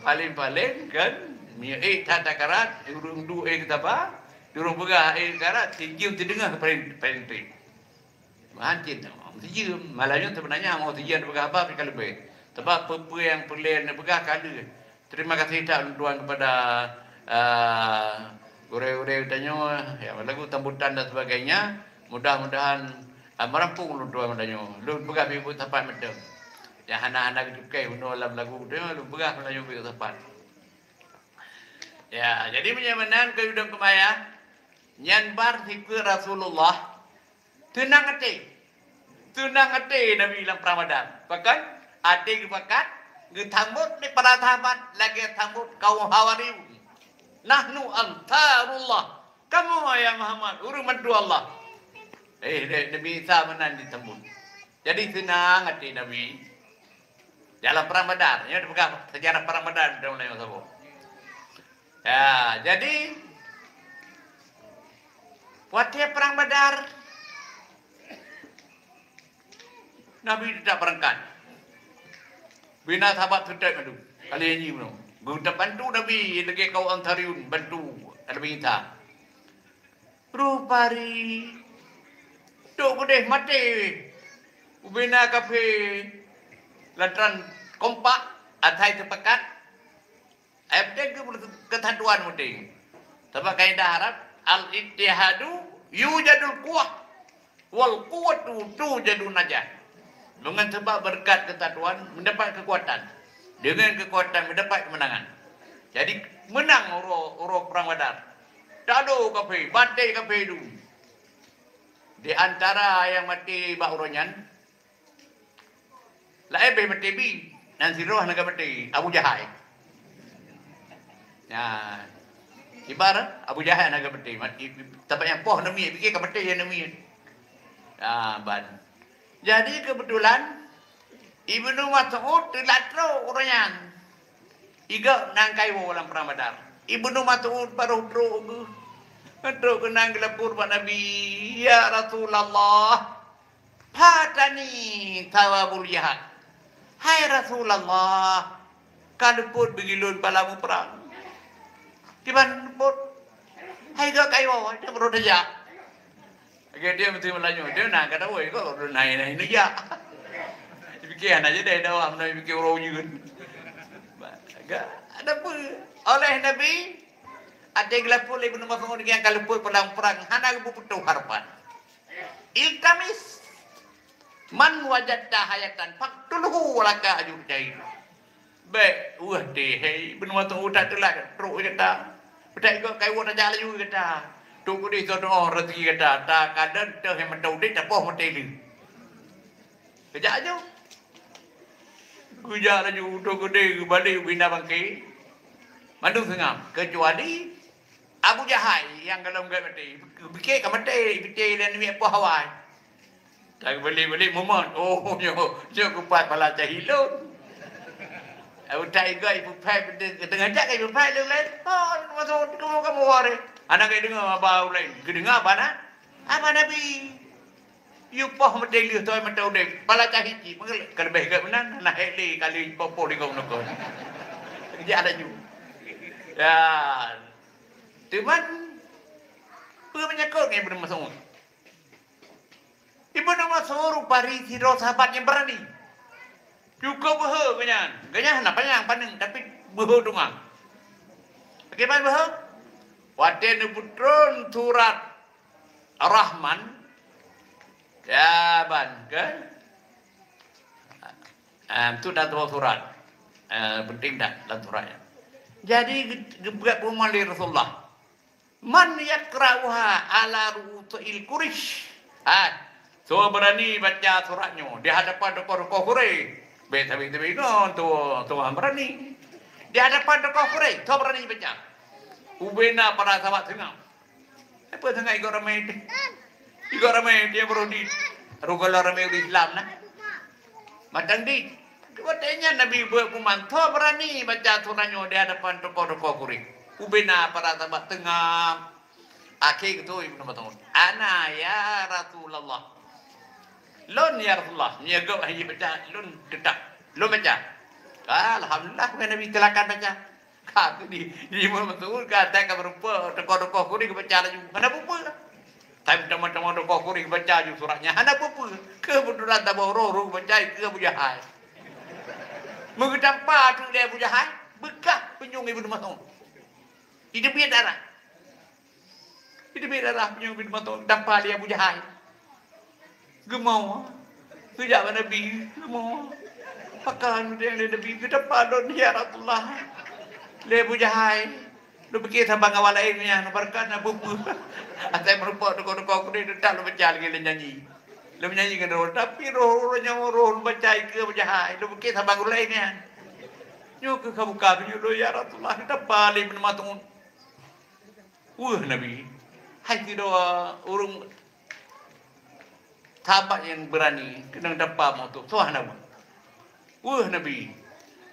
paling-paling kan, minyeuk ék that takarat, ureuëng duek ék taba, ureuëng peugah ék takarat, sijeuem sideungoh paling, paling treb. Meuhan cit, sijeuem. Malam nyoe sebenarnya mau sijeuem peugah haba pih ka leubeh. Sebab peue-peue nyang peureulée neupeugah ka lheueh. Terima kasih that lôn tuan kepada, ah, gurée-gurée geutanyoe, ya, lagu sambutan dan sebagainya. Mudah-mudahan, ah, meurampung lôn tuan geutanyoe. Lôn peugah bibeuet sapat mantong. Nyang hana-hana geucukai unoe lam lagu geutanyoe, lôn peugah meulayeue bibeuet sapat. Ya, jadi meunyoe meunan keu udang kemaya, nyan bar sikeu Rasulullah. Teunang até. Teunang até Nabi lam prang Badar. Pakon? Até geupakat, geusambot lé para sahabat lagée sambot kaum Hawariyun. "Nahnu ansarullah." Kamoe, ya Muhammad, ureuëng bantu Allah. Eh, dek Nabi Isa meunan disambot. Jadi, teunang até Nabi. Dalam prang Badar, nyoe dipeugah sejarah prang Badar dalam laén saboh. Ya, jadi, watée prang Badar, Nabi teutap beurangkat. Bina sahabat seutôt madu. Kali nyoe meunoe. Geuteuk bantu Nabi lagée kaum Ansariun bantu Nabi Isa. Rupari, trok keudeh maté. Ubena kafé lantaran kompak, asai teupakat. Ayat keu keusatuan penting. Sabab kaidah Arab, "Al-ittihadu yujadul quwwah, wal quwwatu tujadun najah." Dengan sebab berkat kesatuan, mendapat kekuatan. Dengan kekuatan, mendapat kemenangan. Jadi, menang uroe, uroe Perang Badar. Talo kafé, bantai kafé dum. Di antara nyang maté bak uroe nyan, laén beh maté bi, nan sidroe hana ka maté, Abu Jahal. Nah, ibarat Abu Jahal hana ka maté, mat-, i-, i-, tapak nyang poh namiet, pikir ka maté nyang namiet. Nah, ban. Jadi keubeutulan Ibnu Mas'ud teulat trok uroe nyan. Igok nan kaiwoe lam Prang Badar. Ibnu Mas'ud barô trok geuh. Trok keunan geulapor bak Nabi, "Ya Rasulullah, fatani thawabul jihad." "Hai Rasulullah, ka lupot bagi lôn pahala muprang." Kiban lupot? Hai gok kaiwoe, dia barô tajak. Lagèe dia meuteumé meulayeue, dia na kata, "Woi, kok naik-naik neujak?" Dipikir hana jadi dakwah, meunan dipikir ureueng ujeuen. Gak ada apa. Oleh Nabi, ada geulapor lé Ibnu Mas'ud nyang ka lupot padang prang, hana geupeutoh harapan. "Iltamis man wajadta hayyan faqtulhu wa laka ajrun syahid." Bèk weueh teuh, hai Ibnu Mas'ud, that teulat trok gata. Beutak igok kaiwoe tajak laju gata. Trok keudeh soe tu'oh raseuki gata, ta kadang teuh mata udép, tapoh maté lé. Geujak laju. Geujak laju, trok keudeh, geubalek ubé na bangké. Mandum seungab, keucuali Abu Jahal nyang gohlom gèt maté. Pike ka maté, ipike lé namiet poh awai. Ka balik-balik mumat. Oh, nyoe, nyoe kupat pala cahilon. Abu tak iga ipuphai, teungoh jak ipuphai lé laén. Oh, masuk kamu, kamu wari. Anak kayak dengar abah lain. Kedengar abah nak? Abah Nabi. Yue poh maté lheueh, toi mata udép. Pala cahit cit. Maka ka leubeh gèt meunan. Nah, hek lé kali poh-poh lingkong nukon. Jadi ada ju. Ya. Teuma, peue menyangkut ngon Ibnu Mas'ud? Ibnu Mas'ud rupari sidroe sahabat nyang beurani. Cukup beuhe geuhnyan. Geuhnyan hana panyang paneuk, tapi beuhe teuma. Pakriban beuhe? Watèe neupeutron surat Ar-Rahman, ya ban, kan? Ah, tu dah dua surat. Ah, penting dah dalam surat nyan. Jadi, ge-, geubeuet pengumuman lé Rasulullah. "Man yaqra'uha ala ru'usil Quraisy?" Hai, soe beurani baca surat nyoe di hadapan tokoh-tokoh Quraisy? Bèk sabe-sabe ngon, soe, soe beurani. Di hadapan tokoh Quraisy, soe beurani baca? Ubena para sahabat seungab. Apa sangat igok ramé teuh? Igok ramé teuh nyang baroe di. Rukon ramé ureueng Islam na. Mantong di. Watèe nyan Nabi beuet pengumuman, soe beurani baca surat nyoe di hadapan tokoh-tokoh Quraisy? Ubena para sahabat seungab. Akhé geutôi Ibnu Mas'ud, "Ana ya Rasulullah." Lôn ya Rasulullah. Meunyoe geuh hana baca, lôn teutap. Lôn baca. Alhamdulillah, Nabi silakan baca. Ka di, di Ibnu Mas'ud ka, ka meurumpok tokoh-tokoh Quraisy geubaca laju. Hana peue-peue. Tapi teuma-teuma tokoh Quraisy geubaca laju surat nyan. Hana peue-peue. Keubeutulan saboh roh-roh geubaca keu Abu Jahal. Meugeutampa teuk lé Abu Jahal, beukah punyueng Ibnu Mas'ud. Jiteubiet darah. Jiteubiet darah punyueng Ibnu Mas'ud, tampa lé Abu Jahal. Geumoe. Geujak bak Nabi, geumoe. Pakon udeb lé Nabi, geutampa lôn, ya Rasulullah. Lé Abu Jahal. Lôn pike saban ngon awak laén nyan, barangkapeue na peue-peue. Asai meurumpok tokoh-tokoh Quraisy, teutap lôn baca lagèe lôn nyanyi. Lôn nyanyi ngon roh, tapi roh, roh nyoe roh lôn baca keu Abu Jahal. Lôn pike saban ngon laén nyan. Nyoe keuh ka buka tunyok lôn, ya Rasulullah, geutampa lé Ibnu Mas'ud. Weueh Nabi, hai sidroe ureueng sahabat nyang beurani keunong tampa meututoh, soe hana weueh. Weueh Nabi.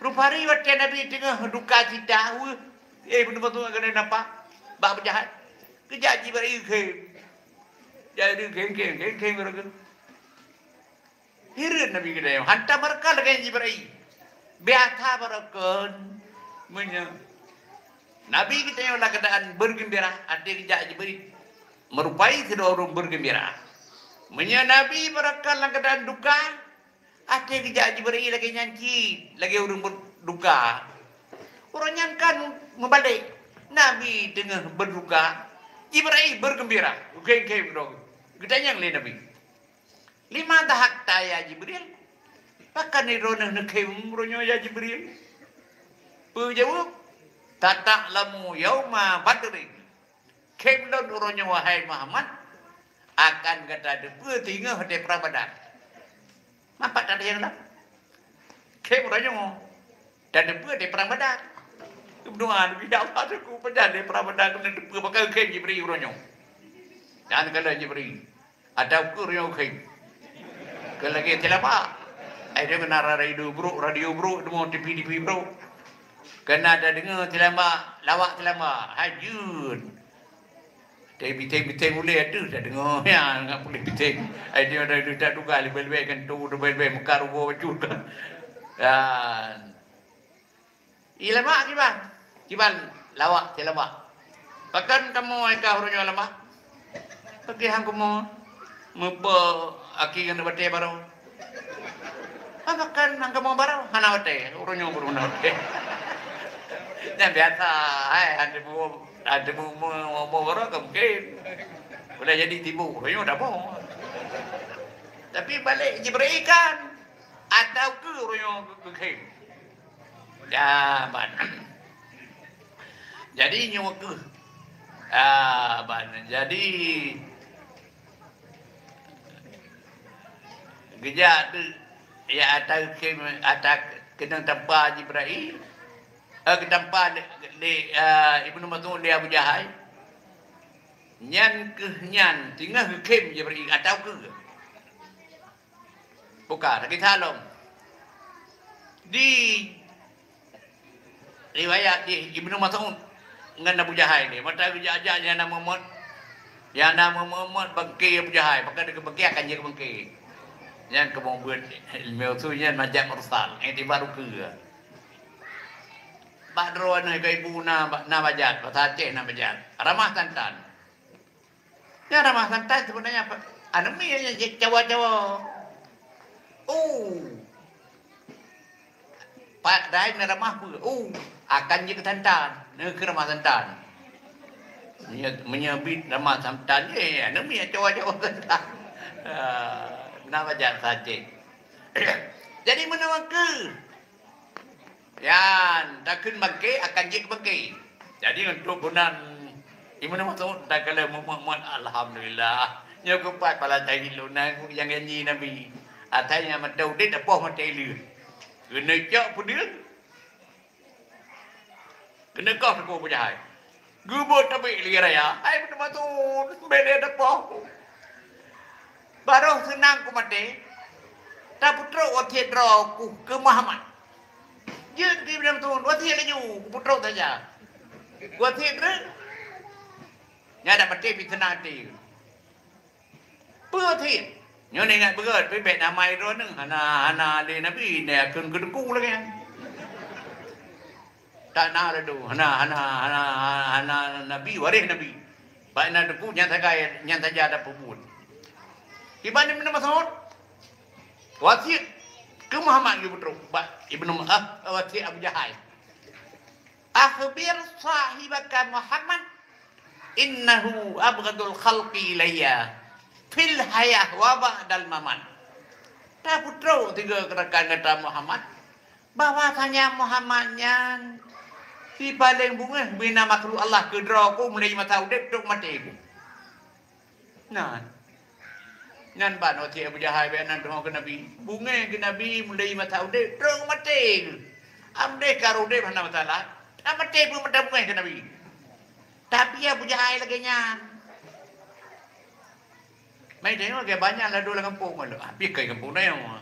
Rupari watèe Nabi teungoh duka cita, weueh, eh, beuneumoh teungoh keuneuk tampa bak Abu Jahal. Geujak Jibril khém. Jibril khém, khém, khém, khém, khém. Hireuen Nabi geutanyoe, hantom meureuka lagèe Jibril. Biasa barokon meunyoe Nabi geutanyoe lam keuadaan beugeumbira, até geujak Jibril meurupai sidroe ureueng beugeumbira. Meunyoe Nabi barokon lam keuadaan duka, até geujak Jibril lagèe nyan cit, lagèe ureueng beuduka. Uroe nyan kan meubalek, Nabi teungoh beuduka, Jibril beugeumbira, geukhém-khém droe. Geutanyong lé Nabi, "Lima dahakta ya Jibril?" Pakon droeneuh neukhém uroe nyoe ya Jibril? Peue jaweueb? "Sata'lamu yauma Badrin." Khém lôn uroe nyoe, wahai Muhammad, akan gata teupeue singoh watèe prang Badar. Mapat that nyang lom. Khém uroe nyoe, dan teupeue watèe prang Badar. Meudoa, "Ya Allah, teungku, pajan watèe prang Badar keuneuk teupeue, pakon khém Jibril uroe nyoe?" Dan kheun Jibril, "Ata ukeue uroe nyoe khém." Keu lagèe silamba. Ai, dia keunan radio brôk, radio brôk, deungoe T V, T V brôk. Keunan tadeungoe silamba, lawak silamba. Hai jeuet. Teuh biteng-biteng ulèe ateueh tadeungoe nyan, ngon puléh biteng. Ai, dia dah, dah, dah tugaih leubeh-leubeh keu tu, leubeh-leubeh meukat rugoe bacut. Dan Ie lama kiban, kiban lawak, ie lama. Pakon kamoe ka uroe nyoe lama? Pakon han kamoe meupo aki ngon watèe baroe? Ah, pakon han kamoe baroe? Hana watèe, uroe nyoe baru hana watèe. Nyan biasa, hai, han teumu, han teumu, mu, mu, mu baroe ka mungken. Boleh jadi tibu, uroe nyoe tamoe. Tapi balek Jibril kan, atau keu uroe nyoe keu, keu khem. Ya, ban. Jadi, nyoe keuh. Ah, ban. Jadi, geujak tu, ya, ata khem, ata keunong tampa Jibril, eh, geutampa lé, lé, eh, Ibnu Mas'ud lé Abu Jahal. Nyan keuh nyan, teungoh geukhem Jibril, atau keu Buka, takisah lom. Di riwayat jih Ibnu Mas'ud ngon Abu Jahal ni, mata geujak-jak nyang na mumet, nyang na mumet bangke Abu Jahal, maka dia bangke akan jeuet bangke. Nyan keumeung buet ilmu usul nyan majaz mursal, iktibar ukeue. Bak droeneuh keu ibu na, na bajat, basa Aceh na bajat. Ramah tantan. Nyan ramah tantan seubeunanya, aneuk miet nyan cit cawa-cawa. Oh. Padahai nyan ramah peue? Oh, akan jeuet keu tantan. Nyan keuh ramah tantan. Meunyoe, meunyoe bit ramah tantan, eh, aneuk miet cawa-cawa tantan. Ah, na bajat saja. Jadi, meunoe keuh. Nyan, takheun bangke, akan jeuet keu bangke. Jadi, untuk bunan Ibnu Mas'ud, takalon mumet-mumet, alhamdulillah. Nyoe keuh pat pala cahit lôn, na nyang janji Nabi. Asai nyang mantong udeb, tapoh maté lé. Keuneuk cok peudeueng, keuneuk koh takue Abu Jahal. Geubeuet tabek lé raya, hai Ibnu Mas'ud, bèk lé tapoh. Barô seunang ku maté, tapeutrok wasiet droe ku keu Muhammad. Jeuet keu Ibnu Mas'ud, wasiet laju, kupeutrok saja. Wasiet treuk, nyan dak maté pih seunang até. Peue wasiet? Nyoe ingat beugöt, pih bèk na amai droeneuh, hana, hana lé Nabi, na kheun keu teungku lagèe nyan. Tak na laju, hana, hana, hana, hana Nabi, waréh Nabi. Bak na teungku nyan sagai, nyan saja tapeubuet. Kiban Ibnu Mas'ud, wasiet keu Muhammad geupeutrok bak Ibnu, ah, wasiet Abu Jahal. "Akhbir sahibaka Muhammad, innahu abghadul khalqi ilayya fil hayah wa ba'dal mamat." Tapeutrok sigoe keu rakan gata Muhammad, bahwasanya Muhammad nyan sipaleng beungéh bina makhluk Allah keudroe ku mulai masa udeb trok maté ku. Nah, nyan ban wasiet Abu Jahal bèk nan tuho keu Nabi. Beungéh keu Nabi mulai masa udeb trok maté ku. Amdeh ka udeb hana masalah. Ka maté pun mata beungéh keu Nabi. Tapi Abu Jahal lagèe nyan. Mai tengok lagèe banyak ladôm lam gampông. Habis kai gampông nyoe.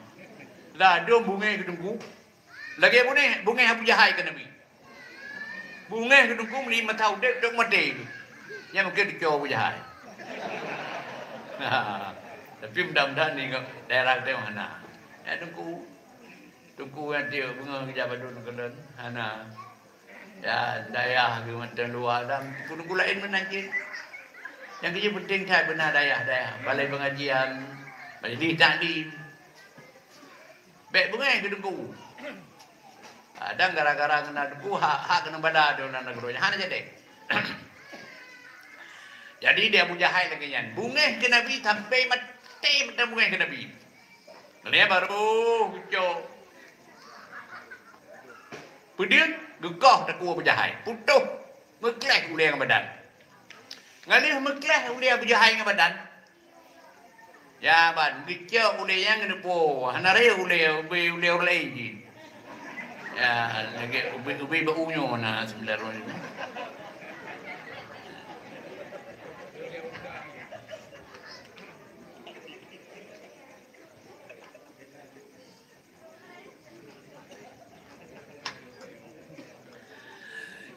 Ladôm beungéh keu teungku. Lagèe beungéh, beungéh Abu Jahal keu Nabi. Beungéh keu teungku meuli masa udeb dok maté. Nyan mungken dico Abu Jahal. Tapi mudah-mudahan di daerah teuh hana. Ya teungku. Teungku nyan tiep beungéh keu jabat dun keulon hana. Ya, dayah geuh mantong luwa dan guru-guru laén meunan cit. Nyang keujeuet penting that beuna dayah-dayah, balai pengajian, majlis taklim. Bèk beungéh keu teungku. Ah, dan gara-gara keunan teungku hak, hak keuneuk bala di lam nanggroe nyan hana jadi. Jadi di Abu Jahal lagèe nyan, beungéh keu Nabi sampai maté mantong beungéh keu Nabi. Nyan barô geucok peudeueng, geukoh takue Abu Jahal, putôh, meukléh ulèe ngon badan. Ngon lheueh meukléh ulèe Abu Jahal ngon badan, ya ban geucok ulèe nyan geuneupo, hana rayeuk ulèe, ubé ulèe ureueng laén jih. Ya, lagèe ubé, ubé bak ueh nyoe na seubelah droe.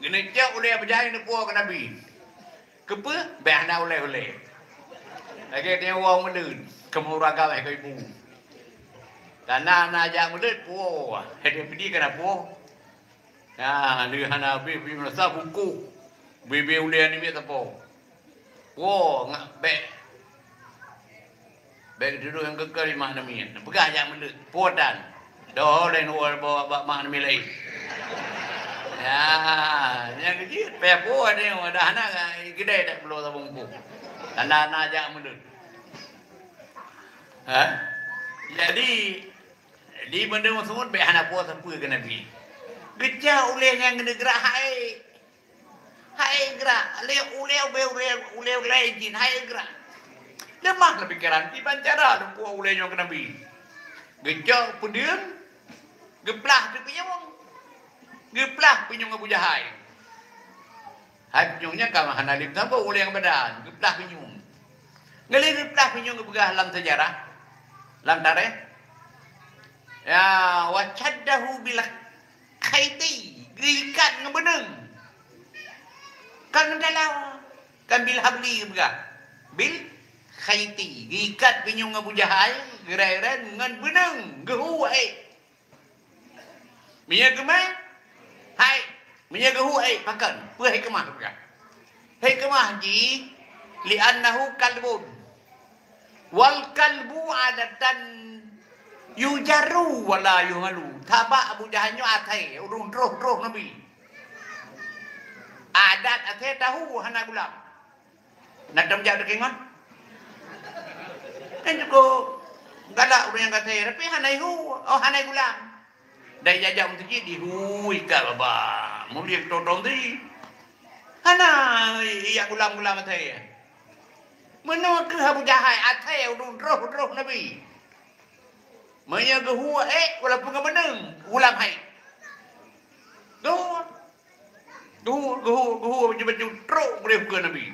Geuneucok ulèe Abu Jahal neupuwoe keu Nabi. Keupeue? Bèk hana ulèe-ulèe. Lagèe tanyoe woe meuleuen, kamoe ureueng agam hai keu ibu. Kana na jak meuleuen puwoe. Hai dia pidi kana puwoe. Nah, lheueh hana bri, bri meurasa bungkôh. Bri-bri ulèe nibak sapo. Woe, ngak bèk. Bèk dudoe nyang keukeue di mak namiet. Peugah jak meuleuen. Puwoe tan. Doh lé neuwoe bak mak namiet laén. Ya, nyang keuh jeuet payah puwoe nyoe, dah hana geudeh dak bloe sabong puwoe. Tanda na jak meuleuen. Ha? Jadi, di Bandar Masyhur bèk hana puwoe sapeue keu Nabi. Geucok ulèe nyang geugrak hai. Hai geura, lé ulèe, ubé ulèe, ulèe laén jih, hai geura. Leumah lé pikeran, kiban cara lôn puwoe ulèe nyoe keu Nabi. Geucok peudeueng, geuplah keu pinyueng. Geuplah pinyueng Abu Jahal. Hai pinyueng nyan ka hana lé meusaboh ulèe nyang badan, geuplah pinyueng. Ngon lé geuplah pinyueng geupeugah lam seujarah, lam tarikh. Ya, wa syaddahu bil khaiti, geuikat ngon beuneueng. Kan ngon dalam, kan bil habli geupeugah. Bil khaiti, geuikat pinyueng Abu Jahal, geurèe-rèe ngon beuneueng, geuhu hai. Meunyoe geumah, hai. Meunyoe geuhu hai, pakon? Peue hikmah geupeugah? Hikmah jih, li'annahu kalbun. Wal kalbu adatan yujarru wa la yuhmalu. Sabab Abu Jahal nyoe asèe, ureueng troh-troh Nabi. Adat asèe tahu hana gulam. Na tom jak teukingon. Kan cukup galak ureueng nyang asèe, tapi hana ihu, oh, hana gulam. Dan ijak-jak meuseujid, ihu ikat babah. Mulia keutotong tadi. Hana ijak gulam-gulam asèe. Meunoe keuh Abu Jahal, asèe udeueng droh-droh Nabi. Meunyoe geuhu ék, walaupun ngon beuneueng, gulam hai. Geuhu. Geuhu, geuhu, geuhu, baju-baju trok bri ukeue Nabi.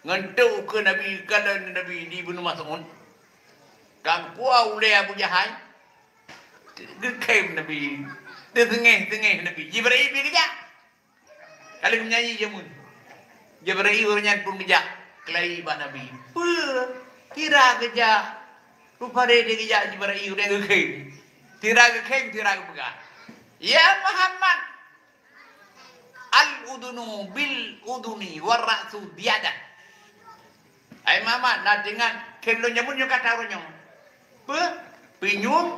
Ngon trok ukeue Nabi, kalon Nabi di Ibnu Mas'ud. Ka geupuwoe ulèe Abu Jahal. Geukhém Nabi. Teuseungéh-seungéh Nabi. Jibril pi geujak. Ka lheueh meunyanyi jameun. Jibril ureueng nyan phon geujak keulayi bak Nabi. Peue? Sira geujak. Rupanya dia geujak Jibril ureueng nyan geukhém. Sira geukhém, sira geupeugah, "Ya Muhammad, al-udhunu bil udhuni war ra'su ziyadah." Hai Muhammad, na teuingat khém lôn jameun nyoe kata uroe nyoe. Peue? Pinyueng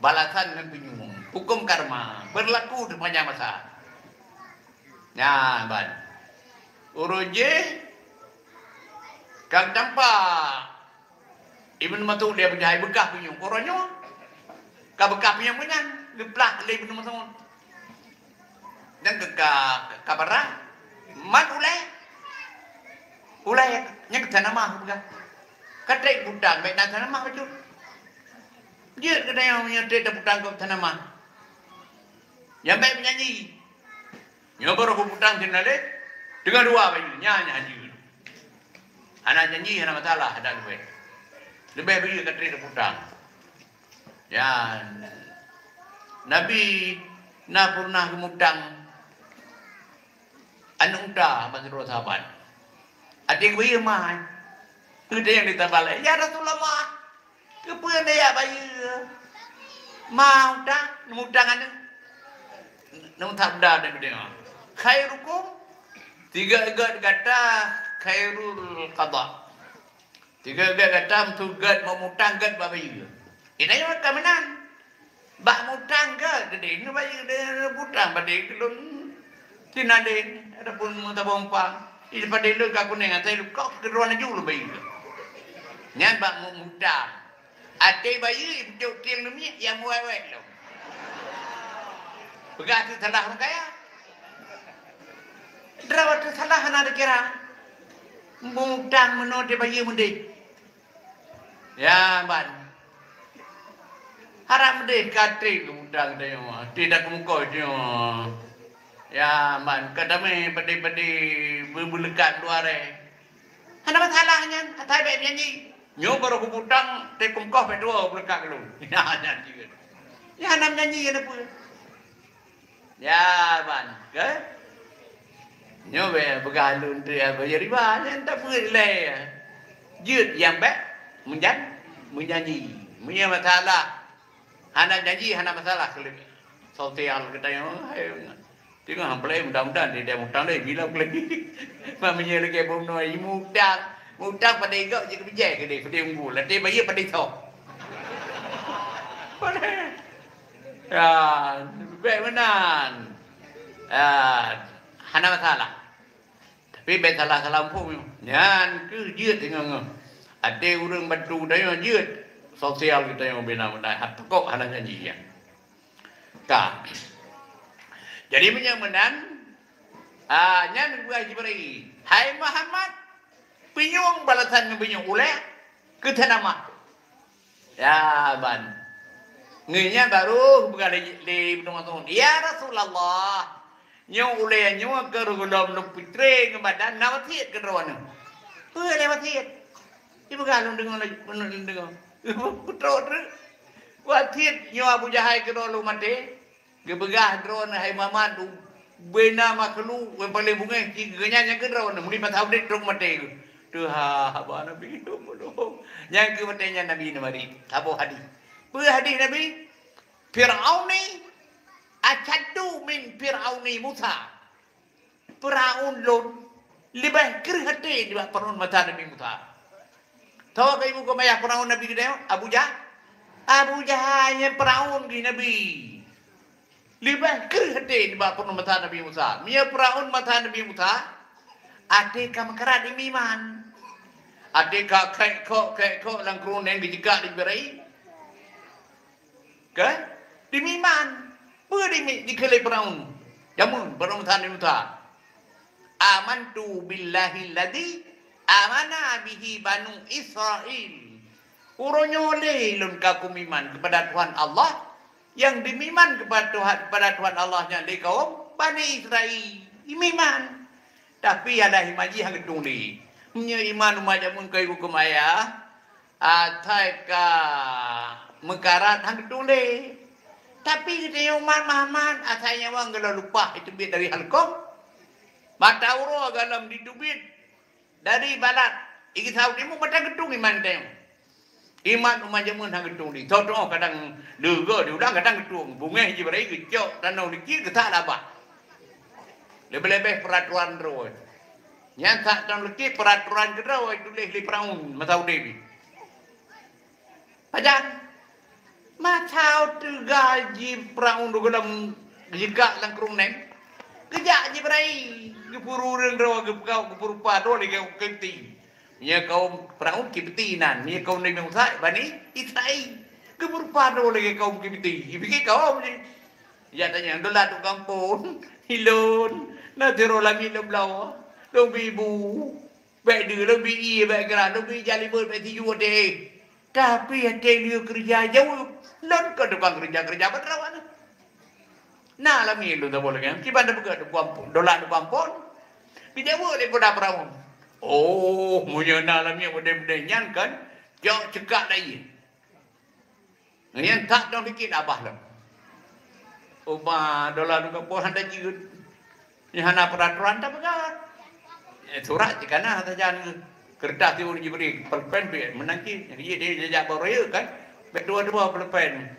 balasan ngon pinyueng. Huköm karma beurlaku seupanjang masa. Nyan ban. Uroe jéh ka tampak Ibnu Mas'ud lé Abu Jahal beukah pinyueng. Uroe nyoe ka beukah pinyueng meunan, geuplah lé Ibnu Mas'ud. Dan ka, ka, ka barang. Man ulèe. Ulèe nyang keutanamah peugah. Ka trép butang, bèk na tanamah bacut. Jeuet keu tanyoe meunyoe trép tabutang keu tanamah. Nyang bèk meunyanyi. Nyoe baroe kubutang sinalek, teungoh dua bayeue, nyan, nyan jeuet. Hana janji, hana masalah, adak leubeh. Leubeh bayeue ka trép tabutang. Ya, Nabi na peureunah geumutang aneuk unta bak sidroe sahabat. Até geubayeue ma, geutanyong lé sahabat laén, "Ya Rasulullah, keupeue neujak bayeue ma unta, neumutang aneuk?" Neumutang unta dan geutanyoe, "Khairukum," tiga gèt gata, "khairul qada." Tiga gèt gata meuseugat meumutang gèt bak bayeue. Di tanyoe ka meunan. Bak mutang gèt, di neubayeue di mutang padé keu lôn. Sinadé, adapun meutabong pang. Di padé lôn ka kuneng asai lukok keudroe laju lôn bayeue. Nyan bak mu-, mutang. Até bayeue ipeucok tieng leumiek nyang muwèt-wèt lom. Peugah tu salah ureueng kaya. Droe tu salah hana dikira. Mutang meunoe di bayeue meudeh. Ya, ban. Haram deh ka trép geumutang tanyoe, trép dak keumeukoh tanyoe. Ya, ban, ka damé padé-padé beulekat luaré. Hana masalah nyan, asai bèk nyanyi. Nyoe baroe kubutang, trép keumeukoh bèk tuwoe beulekat lôn. Ya, nyan jeuet. Ya, hana nyanyi, hana peue. Ya, ban, ke? Nyoe bèk peugah lôn tu ya, bèk riba, nyan tapeuet lé. Jeuet nyang bèk menjan-, menjanji. Meunyoe masalah hana janji, hana masalah keu sosial geutanyoe. Hai, teungoh hana peulai mudah-mudahan di dia mutang deh, bila peulai. Meunyoe lagèe bunoe mutang, mutang padé gok jeuet keu bijèh keudeh, padé unggul, até bayeue padé tho. Ya, bèk meunan. Ya, hana masalah. Tapi bèk salah-salah muphom nyoe. Nyan keuh jeuet deungon-deungon. Até ureueng bantu tanyoe jeuet sosial geutanyoe bina meunan. Hana pokok hana janji nyan. Ka. Jadi meunyoe meunan, ah, nyan geupeugah Jibril, "Hai Muhammad, pinyueng balasan ngon pinyueng ulèe keu tanamat." Ya, ban. Ngon nyan baru geupeugah lé, lé Ibnu Mas'ud, "Ya Rasulullah, nyoe ulèe nyoe keu gohlom lôn pitré ngon badan na wasiet keu droeneuh." "Peue lé wasiet?" Ipeugah lôn deungoe, lôn deungoe. Peutrok treuk. Wasiet nyoe Abu Jahal keu droeneuh maté. Geupeugah droeneuh, "Hai Muhammad, ubena makhluk nyang paleng beungéh cit geuh nyan nyang keu droeneuh, meunyoe masa udép trok maté geuh." Tuha haba Nabi, nyan keuh watèe nyan Nabi neumari saboh hadih. Peue hadih Nabi? "Fir'auni asyaddu min Fir'auni Musa." Firaun lôn leubeh kreueh até nibak Firaun masa Nabi Musa. Soe keu ibu keu ayah Firaun Nabi geutanyoe? Abu Jah-, Abu Jahal nyan Firaun geuh Nabi. Leubeh kreueh até nibak Firaun masa Nabi Musa. Meunyoe Firaun masa Nabi Musa, até ka meukarat iman. Até ka kèk-kok, kèk-kok lam krueng nyan geujikak di Jibril. Kan? Demi iman. Peue demi dikheun lé Firaun? Jameun Firaun masa Nabi Musa. "Amantu billahilladzi amana bihi Banu Israil." Uroe nyoe lé lôn ka kumiman keupada Tuhan Allah, nyang dimiman keupada Tuhan, keupada Tuhan Allah nyan lé kaum Bani Israil. Imiman. Tapi alah iman jih han geutueng lé. Meunyoe iman umat jameun keu ibu keu ayah, asai ka meukarat han geutueng lé. Tapi geutanyoe umat Muhammad, asai nyawa geulôn lupah jiteubiet dari halkoh. Mata uroe gohlom jiteubiet dari barat, igeusau timu, mata geutueng iman tanyoe. Iman umat jameun han geutueng lé. Soe tuoh kadang leuga diulang, kadang geutueng. Beungéh Jibril geucok tanoh likit geusak lam babah. Leubeh-leubeh peuraturan droe. Nyan sak tanoh likit peuraturan keudroe tuléh lé Firaun masa udép jih. Pajan? Masa teuga jih Firaun gohlom jikak lam krueng nyan, geujak Jibril, geupeurureueng droe, geupeugah, geupeurupa droe lagèe ureueng Kipti. Meunyoe kaum Firaun Kipti nan, meunyoe kaum Nabi Musa Bani Israil. Geupeurupa droe lagèe kaum Kipti. Jipike kaum jih. Jak tanyong, "Dolat u gampông, ilôn, na sidroe lamiet lôn bloe, lôn bi bu, bèk deuh, lôn bi ié, bèk grah, lôn bi ija libot, bèk tiju até." Tapi até lheueh keureuja jaweueb, "Lôn kon tukang keureuja, keureuja bak droeneuh. Na lamiet lôn saboh lagèe nyan, kiban tapeugah dolat u gampông." Geujaweueb lé budak Firaun, "Oh, meunyoe na lamiet model-model nyan kan, jok ceukak dak ié." Nyan that dong dikit abah lom. Uma dolat u gampông hana jeuet. Nyan hana peuraturan tapeugah. Eh, surat jikana sajan, keureutah siuroe Jibril, pulpen pih meunan cit. Jadi dia jajak bak ureueng rayeuk kan. Bèk dua-dua pulpen.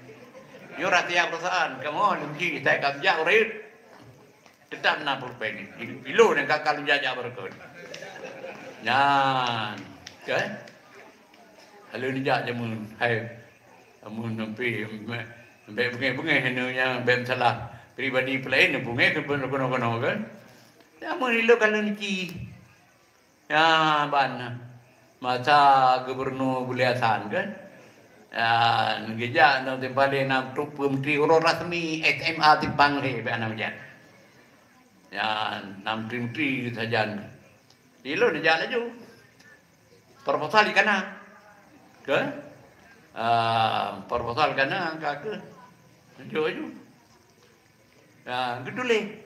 Nyoe rahsia perusahaan. Kamoe leuci, saya ka jak ureueng rayeuk. Teutap na pulpen. Ilôn nyang ka kalon jajak bak ureueng. Nyan. Kan? Lalu nijak jameun. Hai. Amun sampai bèk beungéh-beungéh nyoe nyang bèk masalah pribadi peulaén, beungéh keu keunoe-keunoe kan. Nyan meunilok ka leuci. Ya, ban masa gubernur Buliasan kan. Ya, geujak nang timpale na trok peumentri ureueng rasmi S M A Simpang lé bèk hana meujan. Ya, na menteri-menteri sajan. Ilôn jak laju. Proposal ikana. Ke? Ah, proposal ikana ka ke. Tunjuk aju. Ah, geutuléh.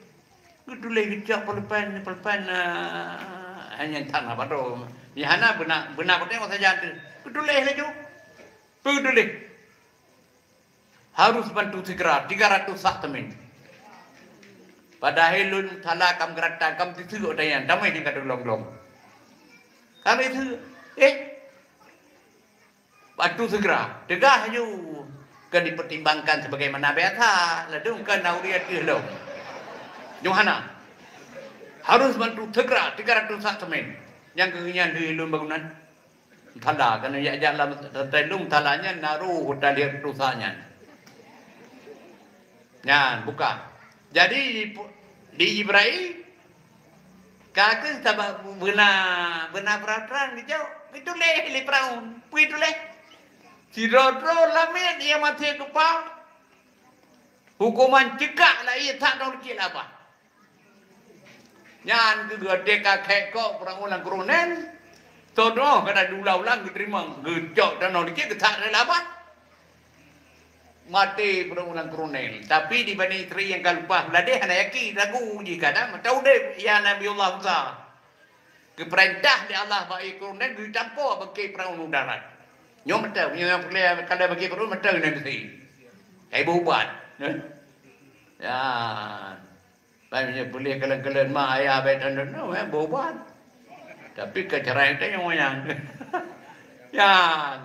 Geutuléh geucok pulpen, pulpen, ah, hanya tanah badoe. Nyang hana beuna, beuna putih masa jatuh. Geutuléh laju. Geutuléh. Harus bantu segera tiga ratus sak semen. Padahai lôn thala kam geuratan, kam teuseuk watée nyan, tamé nyang ka teulong-long. Kam teuseuk. Eh, Batu segera, teugah laju, ka dipertimbangkan sebagaimana biasa, ladôm ka na ureuëng ateueh lom. Nyoe hana. Harus bantu segera tiga ratus sak semen. Nyang keu nyan lheueh lôn bangunan. Thala, kan jak-jak lam tanda lôn thala nyan na roh tali rusak nyan. Nyan, buka. Jadi, di Jibril, ka kheueh sabab beuna, beuna peraturan geucok, geutuléh lé Firaun. Peue geutuléh? Sidroe-droe lam miet nyang maté geupa, huköman ceukak lam ié that ngon cit labah. Nyan keuh geutanyoe ka khek kok Firaun lam keureunen, soe droe ka na diulang-ulang geuteurimong, geucok tanoh dikeue geutak lé labah. Maté Firaun lam keureunen. Tapi di Bani Israel nyang ka leupah beuladeh hana yakin, ragu jih kadang mata udeb, ya Nabiullah Musa. Geupeurintah lé Allah bak ié keureunen geutampo bak Firaun u darat. Nyoe mata, nyoe nyang peureulée kala bak ié keureunen mata nyan beusi. Kai beuubat. Ya. Pai meunyoe puléh kalon-kalon mak ayah bai tanda nyoe, eh, beuubat. Tapi keu cara tanyoe nyan. Nyan,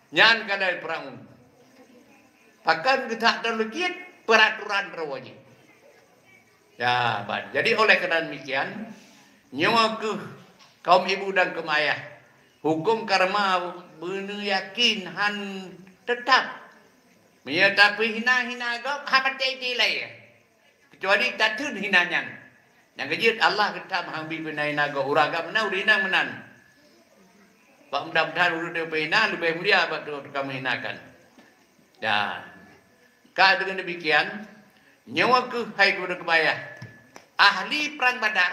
nyan keuadaan Firaun. Pakon geutak teuleukiet peraturan droe jih. Ya, ban. Jadi oleh karena demikian, nyoe keuh kaum ibu dan kaum ayah, huköm karma beuneuyakin han teutap. Meunyoe tapeuhina-hina gob, han maté jih lé. Keucuali tatheun hina nyan. Nyang keujeuet Allah geutam hang bi peuhina-hina gob, ureuëng agam meunan, ureuëng inong meunan. Bak mudah-mudahan ureuëng nyang peuhina leubeh mulia bak ureuëng ka meuhinakan. Dan ka deungon demikian, nyoe keuh hai gurée keubayah. Ahli Prang Badar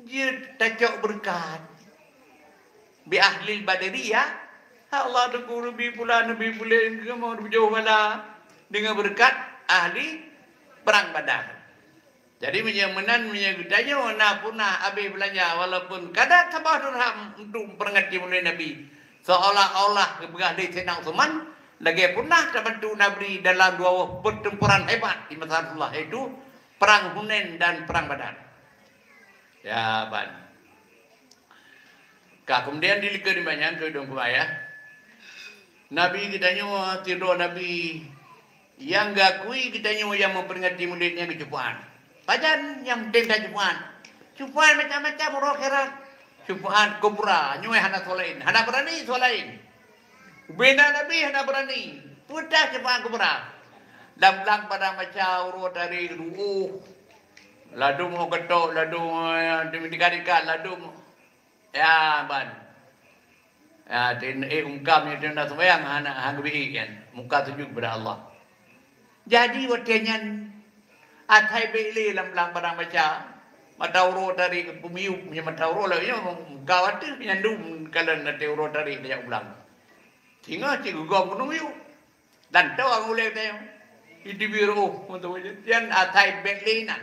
jeuet tacok beureukat. Bi ahlil badri ya. Allah teungku neubi pulan, neubi pulan, kamoe neubi joh bala deungon beureukat ahli Prang Badar. Jadi meunyoe meunan, meunyoe geutanyoe na punah abéh beulanja walaupun kada saboh dirham untuk memperingati Maulid Nabi, seolah-olah geupeugah lé Saidina Utsman lagée punah tabantu Nabi dalam dua boh pertempuran hebat di masa Rasulullah, yaitu Perang Hunain dan Perang Badar. Ya, ban. Ka keumudian dilikot nibak nyan keu dong keubayah. Nabi geutanyoe, sidroe Nabi nyang geuakui geutanyoe nyang memperingati Maulid nyan geucupahan. Pajan nyang penting tacupahan? Cupahan macam-macam uroe akhirat. Cupahan kubra, nyoe hana soe laén, hana beurani soe laén. Ubena Nabi hana beurani. Peue teuh cupahan kubra? Lam blang padang mahsyar uroe tari geuduôh. Ladôm 'oh geutok, ladôm, eh, demi tiga tingkat, ladôm, ya, ban. Ya, tin, eh, ungkam nyoe tin na seumayang hana, hana geubi kan. Muka sujud kepada Allah. Jadi watée nyan asai bék lé lam blang padang mahsyar. Mata uroe tari geupeumiup, nyoe mata uroe lagée nyoe muka watée nyandum kalon watée uroe tari tajak u blang. Singoh cit geugom keuneuk miyup. Dan toh ureuëng ulée teuh. Iteubiet rôh, meutuwah nyan asai bék lé inan.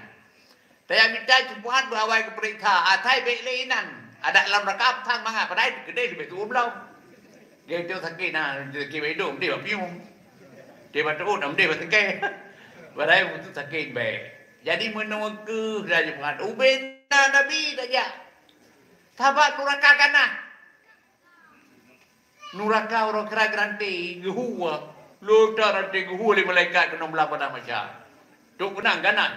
Tajak mita cupahan beuawai geupeuriksa, asai bék lé inan. Adak lam raka peusang mangat, padahai keudeh leubeh tuwoe bloe. Geucok sakét na, sakét bak idong, deh bak pium. Deh bak teuôt, na deh bak teuke. Padahai beutôi sakét bék. Jadi meunoe keuh dah cupahan. Ubena Nabi tajak. Sabat nuraka kana. Nuraka uroe kira geuranté geuhue, lota ranté geuhue lé malaikat keunoe blang padang mahsyar. Trok keunang ganan.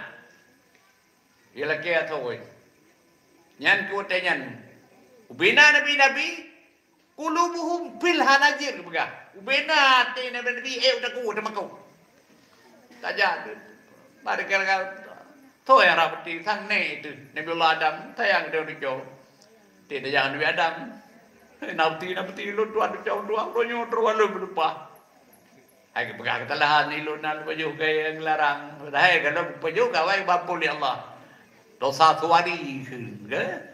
Ilakée asoe. Nyan keu watée nyan. Ubena nabi-nabi, qulubuhum fil hanajir geupeugah. Ubena até nabi-nabi ék u takue teumakot. Tajak tu. Bak dekat-dekat. Toh nyang rab peuti sang nèk tu. Nabi Allah Adam sayang dia ucok. Ti tajak Nabi Adam. Na peuti, na peuti lôn tuan ucok tuan. Lôn nyoe terlalu berlupa. Hai geupeugah keutalahan ilôn na lôn pajoh keu nyang larang. Padahai kalau pajoh gawai bampol lé Allah. Dosa suwari ke?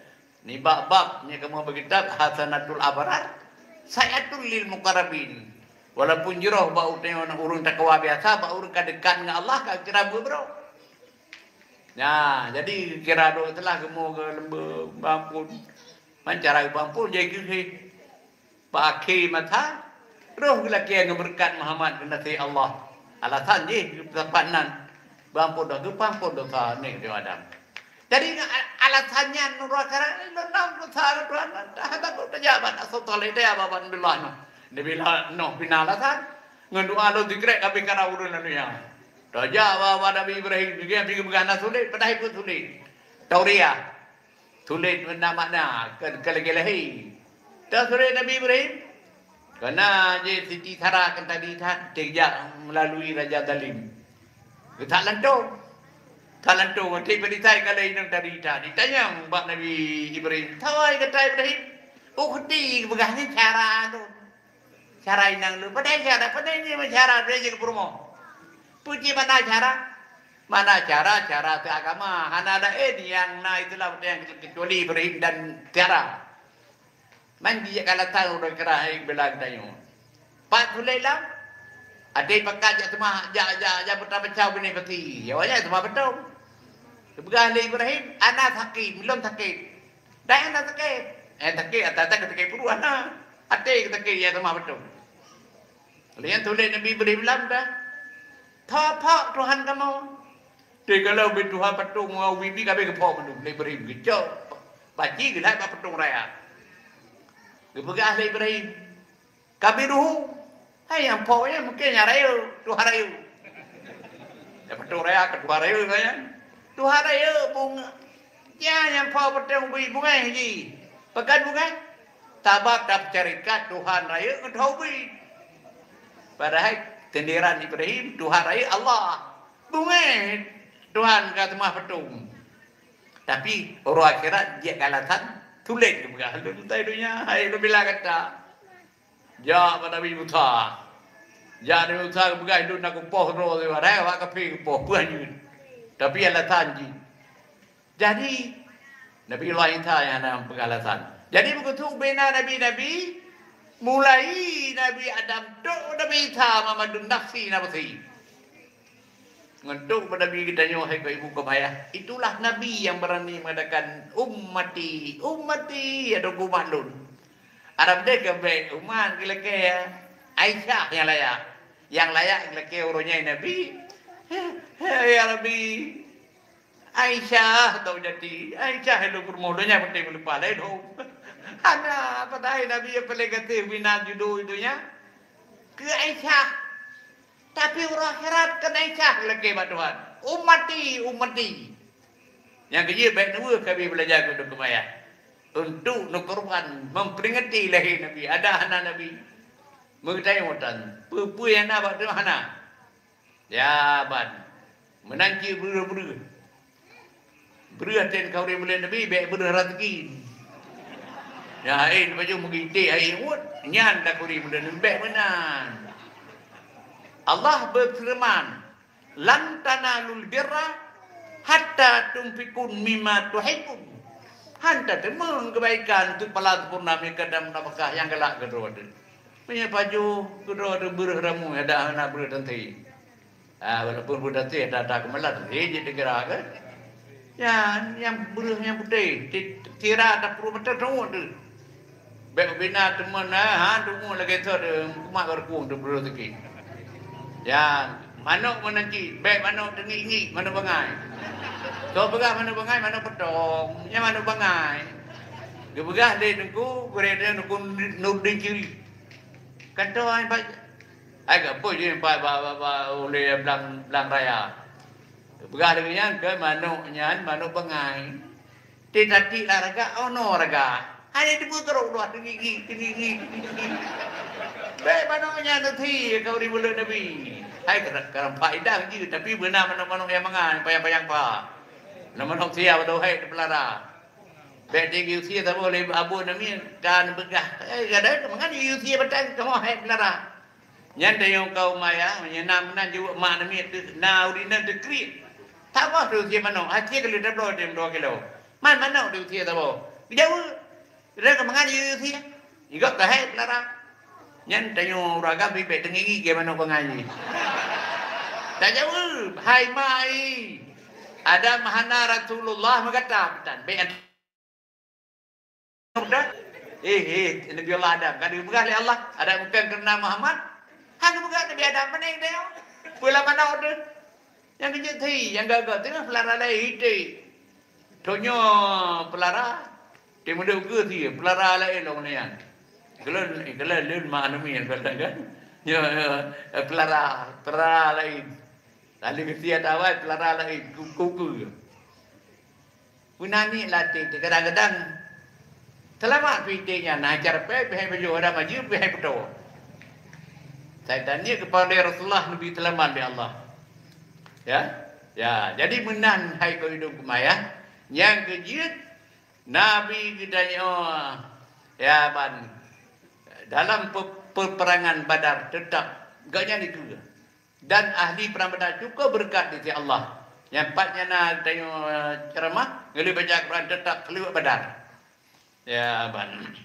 Nibak bab nyang kamoe beukitab Hasanatul Abrar, Sayatul lil Muqarrabin. Walaupun jroh bak ureuëng, ureuëng takwa biasa, bak ureuëng ka dekat ngon Allah ka kira beubrok. Nah, jadi kira doh telah geumo ke lembe bampun. Man cara bampun jadi keuhé. Bak akhé masa, roh geulakée ngon beureukat Muhammad keunaséh Allah. Alasan jih geupeusapa nan. Geuampôn dosa, geuampôn dosa nèk Adam. Jadi, ngon a-, alasan nyan, nuraka, lôn na dosa keu Tuhan, dah takot tajak bak asoe saleh, tajak bak Nabiullah Nuh. Nabiullah Nuh pih na alasan, ngon doa lôn sikrek ka pih karab ureueng lam donya. Tajak bak, bak Nabi Ibrahim, geujak pih geupeugah na sulet, padahai peue sulet. Tauriah. Sulet meunan makna, ka, ka lagèe lahé. Tasurek Nabi Ibrahim, ka na jih Siti Sara kan tadi that, teujak meulalui raja zalim. Geutak lantong. That lantong, até peurintah ka lheueh inong tadi that. Jitanyong bak Nabi Ibrahim, "Soe gata Ibrahim?" "Ukhti," geupeugah, "nyan cara lôn." Cara inong lôn, padahai cara, padahai nyan cara, padahai jeuet keu peurumoh. Peue cit makna cara? Makna cara, cara teuagama. Hana laén nyang na Islam nyang keucuali Ibrahim dan Sara. Man jijak alasan ureueng keurah hai bela geutanyoe. Pat sulet lam? Até pakat jak seumah, jak, jak, jak peuta peucau binéh pasi. Ya, awaknyan seumah beutôi. Geupeugah lé Ibrahim, "Ana sakét, lôn sakét." Dak hana sakét. Eh, sakét, ata-ata sakét pruet hana. Até sakét, ya, seumah beutôi. Lheueh nyan tuléh Nabi Ibrahim lam dah. Phok-phok Tuhan kamoe. Teuh ka lheueh ubé tuha patong, ubé-ubé ka abéh geuphok mandum lé Ibrahim. Geucok. Paci geulhak bak patong raya. Geupeugah lé Ibrahim, "Kabiruhu." Hai nyang phok nyan mungken nyang rayeuk, tuha rayeuk. Nyang patong raya keu tuha rayeuk nyan. Tuha rayeuk bung-, nyan nyang phok patong ubé bungéh jih. Pakon bungéh? Sabab tapeusyarikat tuha rayeuk ngon tuha ubé. Padahai sindiran Ibrahim, tuha rayeuk Allah. Bungéh Tuhan ka seumah patong. Tapi uroe akhirat jeuet keu alasan, tuléh geupeugah, "Lôn meutai donya, hai lôn bila gata." Jak bak Nabi Musa. Jak Nabi Musa geupeugah, "Lôn na kupoh droe siwa, hai awak kafé kupoh, peue han jeuet." Tapi alasan jih. Jadi, Nabi Allah Isa nyang hana peugah alasan. Jadi, beugötu ubé na nabi-nabi, mulai Nabi Adam trok Nabi Isa, Muhammadun nafsi, nafsi. Ngon trok bak Nabi geutanyoe, hai keu ibu keu ayah. Itulah Nabi yang berani mengatakan, "Ummati, ummati, ya Teungku umat lôn." Arab deh keu bèk umat geulakèe, ya. Aisyah nyang layak. Nyang layak geulakèe uroe nyan Nabi. Ya Rabbi. Aisyah tau jadi. Aisyah ilôn peurumoh donya, penting meuleupah laén hom. Hana, padahai Nabi nyang paléng gaséh bina judo donya keu Aisyah. Tapi uroe akhirat keu Aisyah lakèe bak Tuhan. Ummati, ummati. Nyang keujeuet bèk neuweuh ka abéh beulaja keu dokum ayah. Untuk neukorban memperingati lahé Nabi. Ada hana Nabi. Meugeutanyong tan. Peue-peue nyang na bak Tuhan hana. Ya ban. Meunan cit breueh-breueh. Breueh ten ka ureueng buleuen Nabi, bèk breueh raseuki. Ya, hai, pajoh meugitek hai ngut, nyan ka ureueng buleuen Nabi, bèk meunan. Allah beufeureuman, "Lan tanalul birra hatta tunfiqu mimma tuhibbun." Han tateumé keubaikan teuk pahala sampoereuna meunyoe gata meunafakah nyang galak keudroe teuh. Meunyoe pajoh keudroe teuh breueh ramui, adak hana breueh teuntèe. Ah, walaupun buet até that-that keumeulanan, eh, jeuet dikira kan? Nyan, nyang breueh nyang putéh, ti-, tira tapeuruet mata teuôt teuh. Bèk ubina teumon, ah, ha, teuôt lagèe thot, eh, kumat barukung teuh breueh sikit. Nyan, manok meunan cit, bèk manok teungiek-ngiek, manok bangai. Soe peugah manok bangai, manok peutong, nyan manok bangai. Geupeugah lé Teungku, gurèe Teungku Nurdin Ciri. Kantô ai ba-, ai ka peue jih ba, ba, ba, ba, ulèe blang, blang raya. Peugah lagèe nyan keu manok nyan, manok bangai. Titatik lam raga, oh no raga. Hana teupeu trok dua teungigi, teungigi, teungigi. Bèk manok nyan teuti ka ureueng buleuen Nabi. Hai ka, ka faedah jih, tapi beuna manok-manok nyang mangan, payang-payang pa. Na manok sia padahai teupeulara. Bèk teungiek usie saboh lé abon namiet ka neupeugah, "Eh, gadôh mangat ié usie batang kamoe hai peulara." Nyan tanyoe kaum ayah, meunyoe na meunan jaweueb mak namiet teuh, na ureueng inong teukriet. Saboh teuh usie manok, asie ka lheueh tabloe teuh dua kilo. Man manok teuh usie saboh. Geujaweueb, "Gadôh mangat ié usie." Igob ka hai peulara. Nyan tanyoe ureueng agam bèk teungiek-ngiek manok bangai jih. Tajaweueb, "Hai mak ai, Adam hana Rasulullah meugata peutan." Bèk Udah. Eh, eh, Nabi Allah Adam. Kan dipeugah lé Allah, Adam bukan karena Muhammad. Hana bukan Nabi Adam, mana yang dia? Pula mana udah? Nyang keujeuet thi, nyang gaga teungoh peulara laén iték. Thonyoe peulara, teumeudeuh geuh thi, peulara laén lom nyan. Keulon, keulon lôn ma aneuk miet, keulon kan. Nyoe, nyoe, peulara, peulara laén. Lalu keusiat awai peulara laén, ku-, kuku. Meunan nyoe latih teuh, kadang-kadang seulamat pih iték nyan, na cara pih, pih hai bajoh, ada maju, pih hai peutoe. Saitan nyoe geupaléh Rasulullah, Nabi seulamat lé Allah. Ya? Ya, jadi meunan hai keu idong keumaya, nyang keujeuet Nabi geutanyoe, ya, ban dalam pe-, peperangan Badar teutap gobnyan dikeue. Dan ahli perang Badar cukup beureukat di sisi Allah. Nyang pat nyan na tanyoe, eh, ceramah, ngon lheueh baca Quran teutap keuleue Badar. Ya, ban.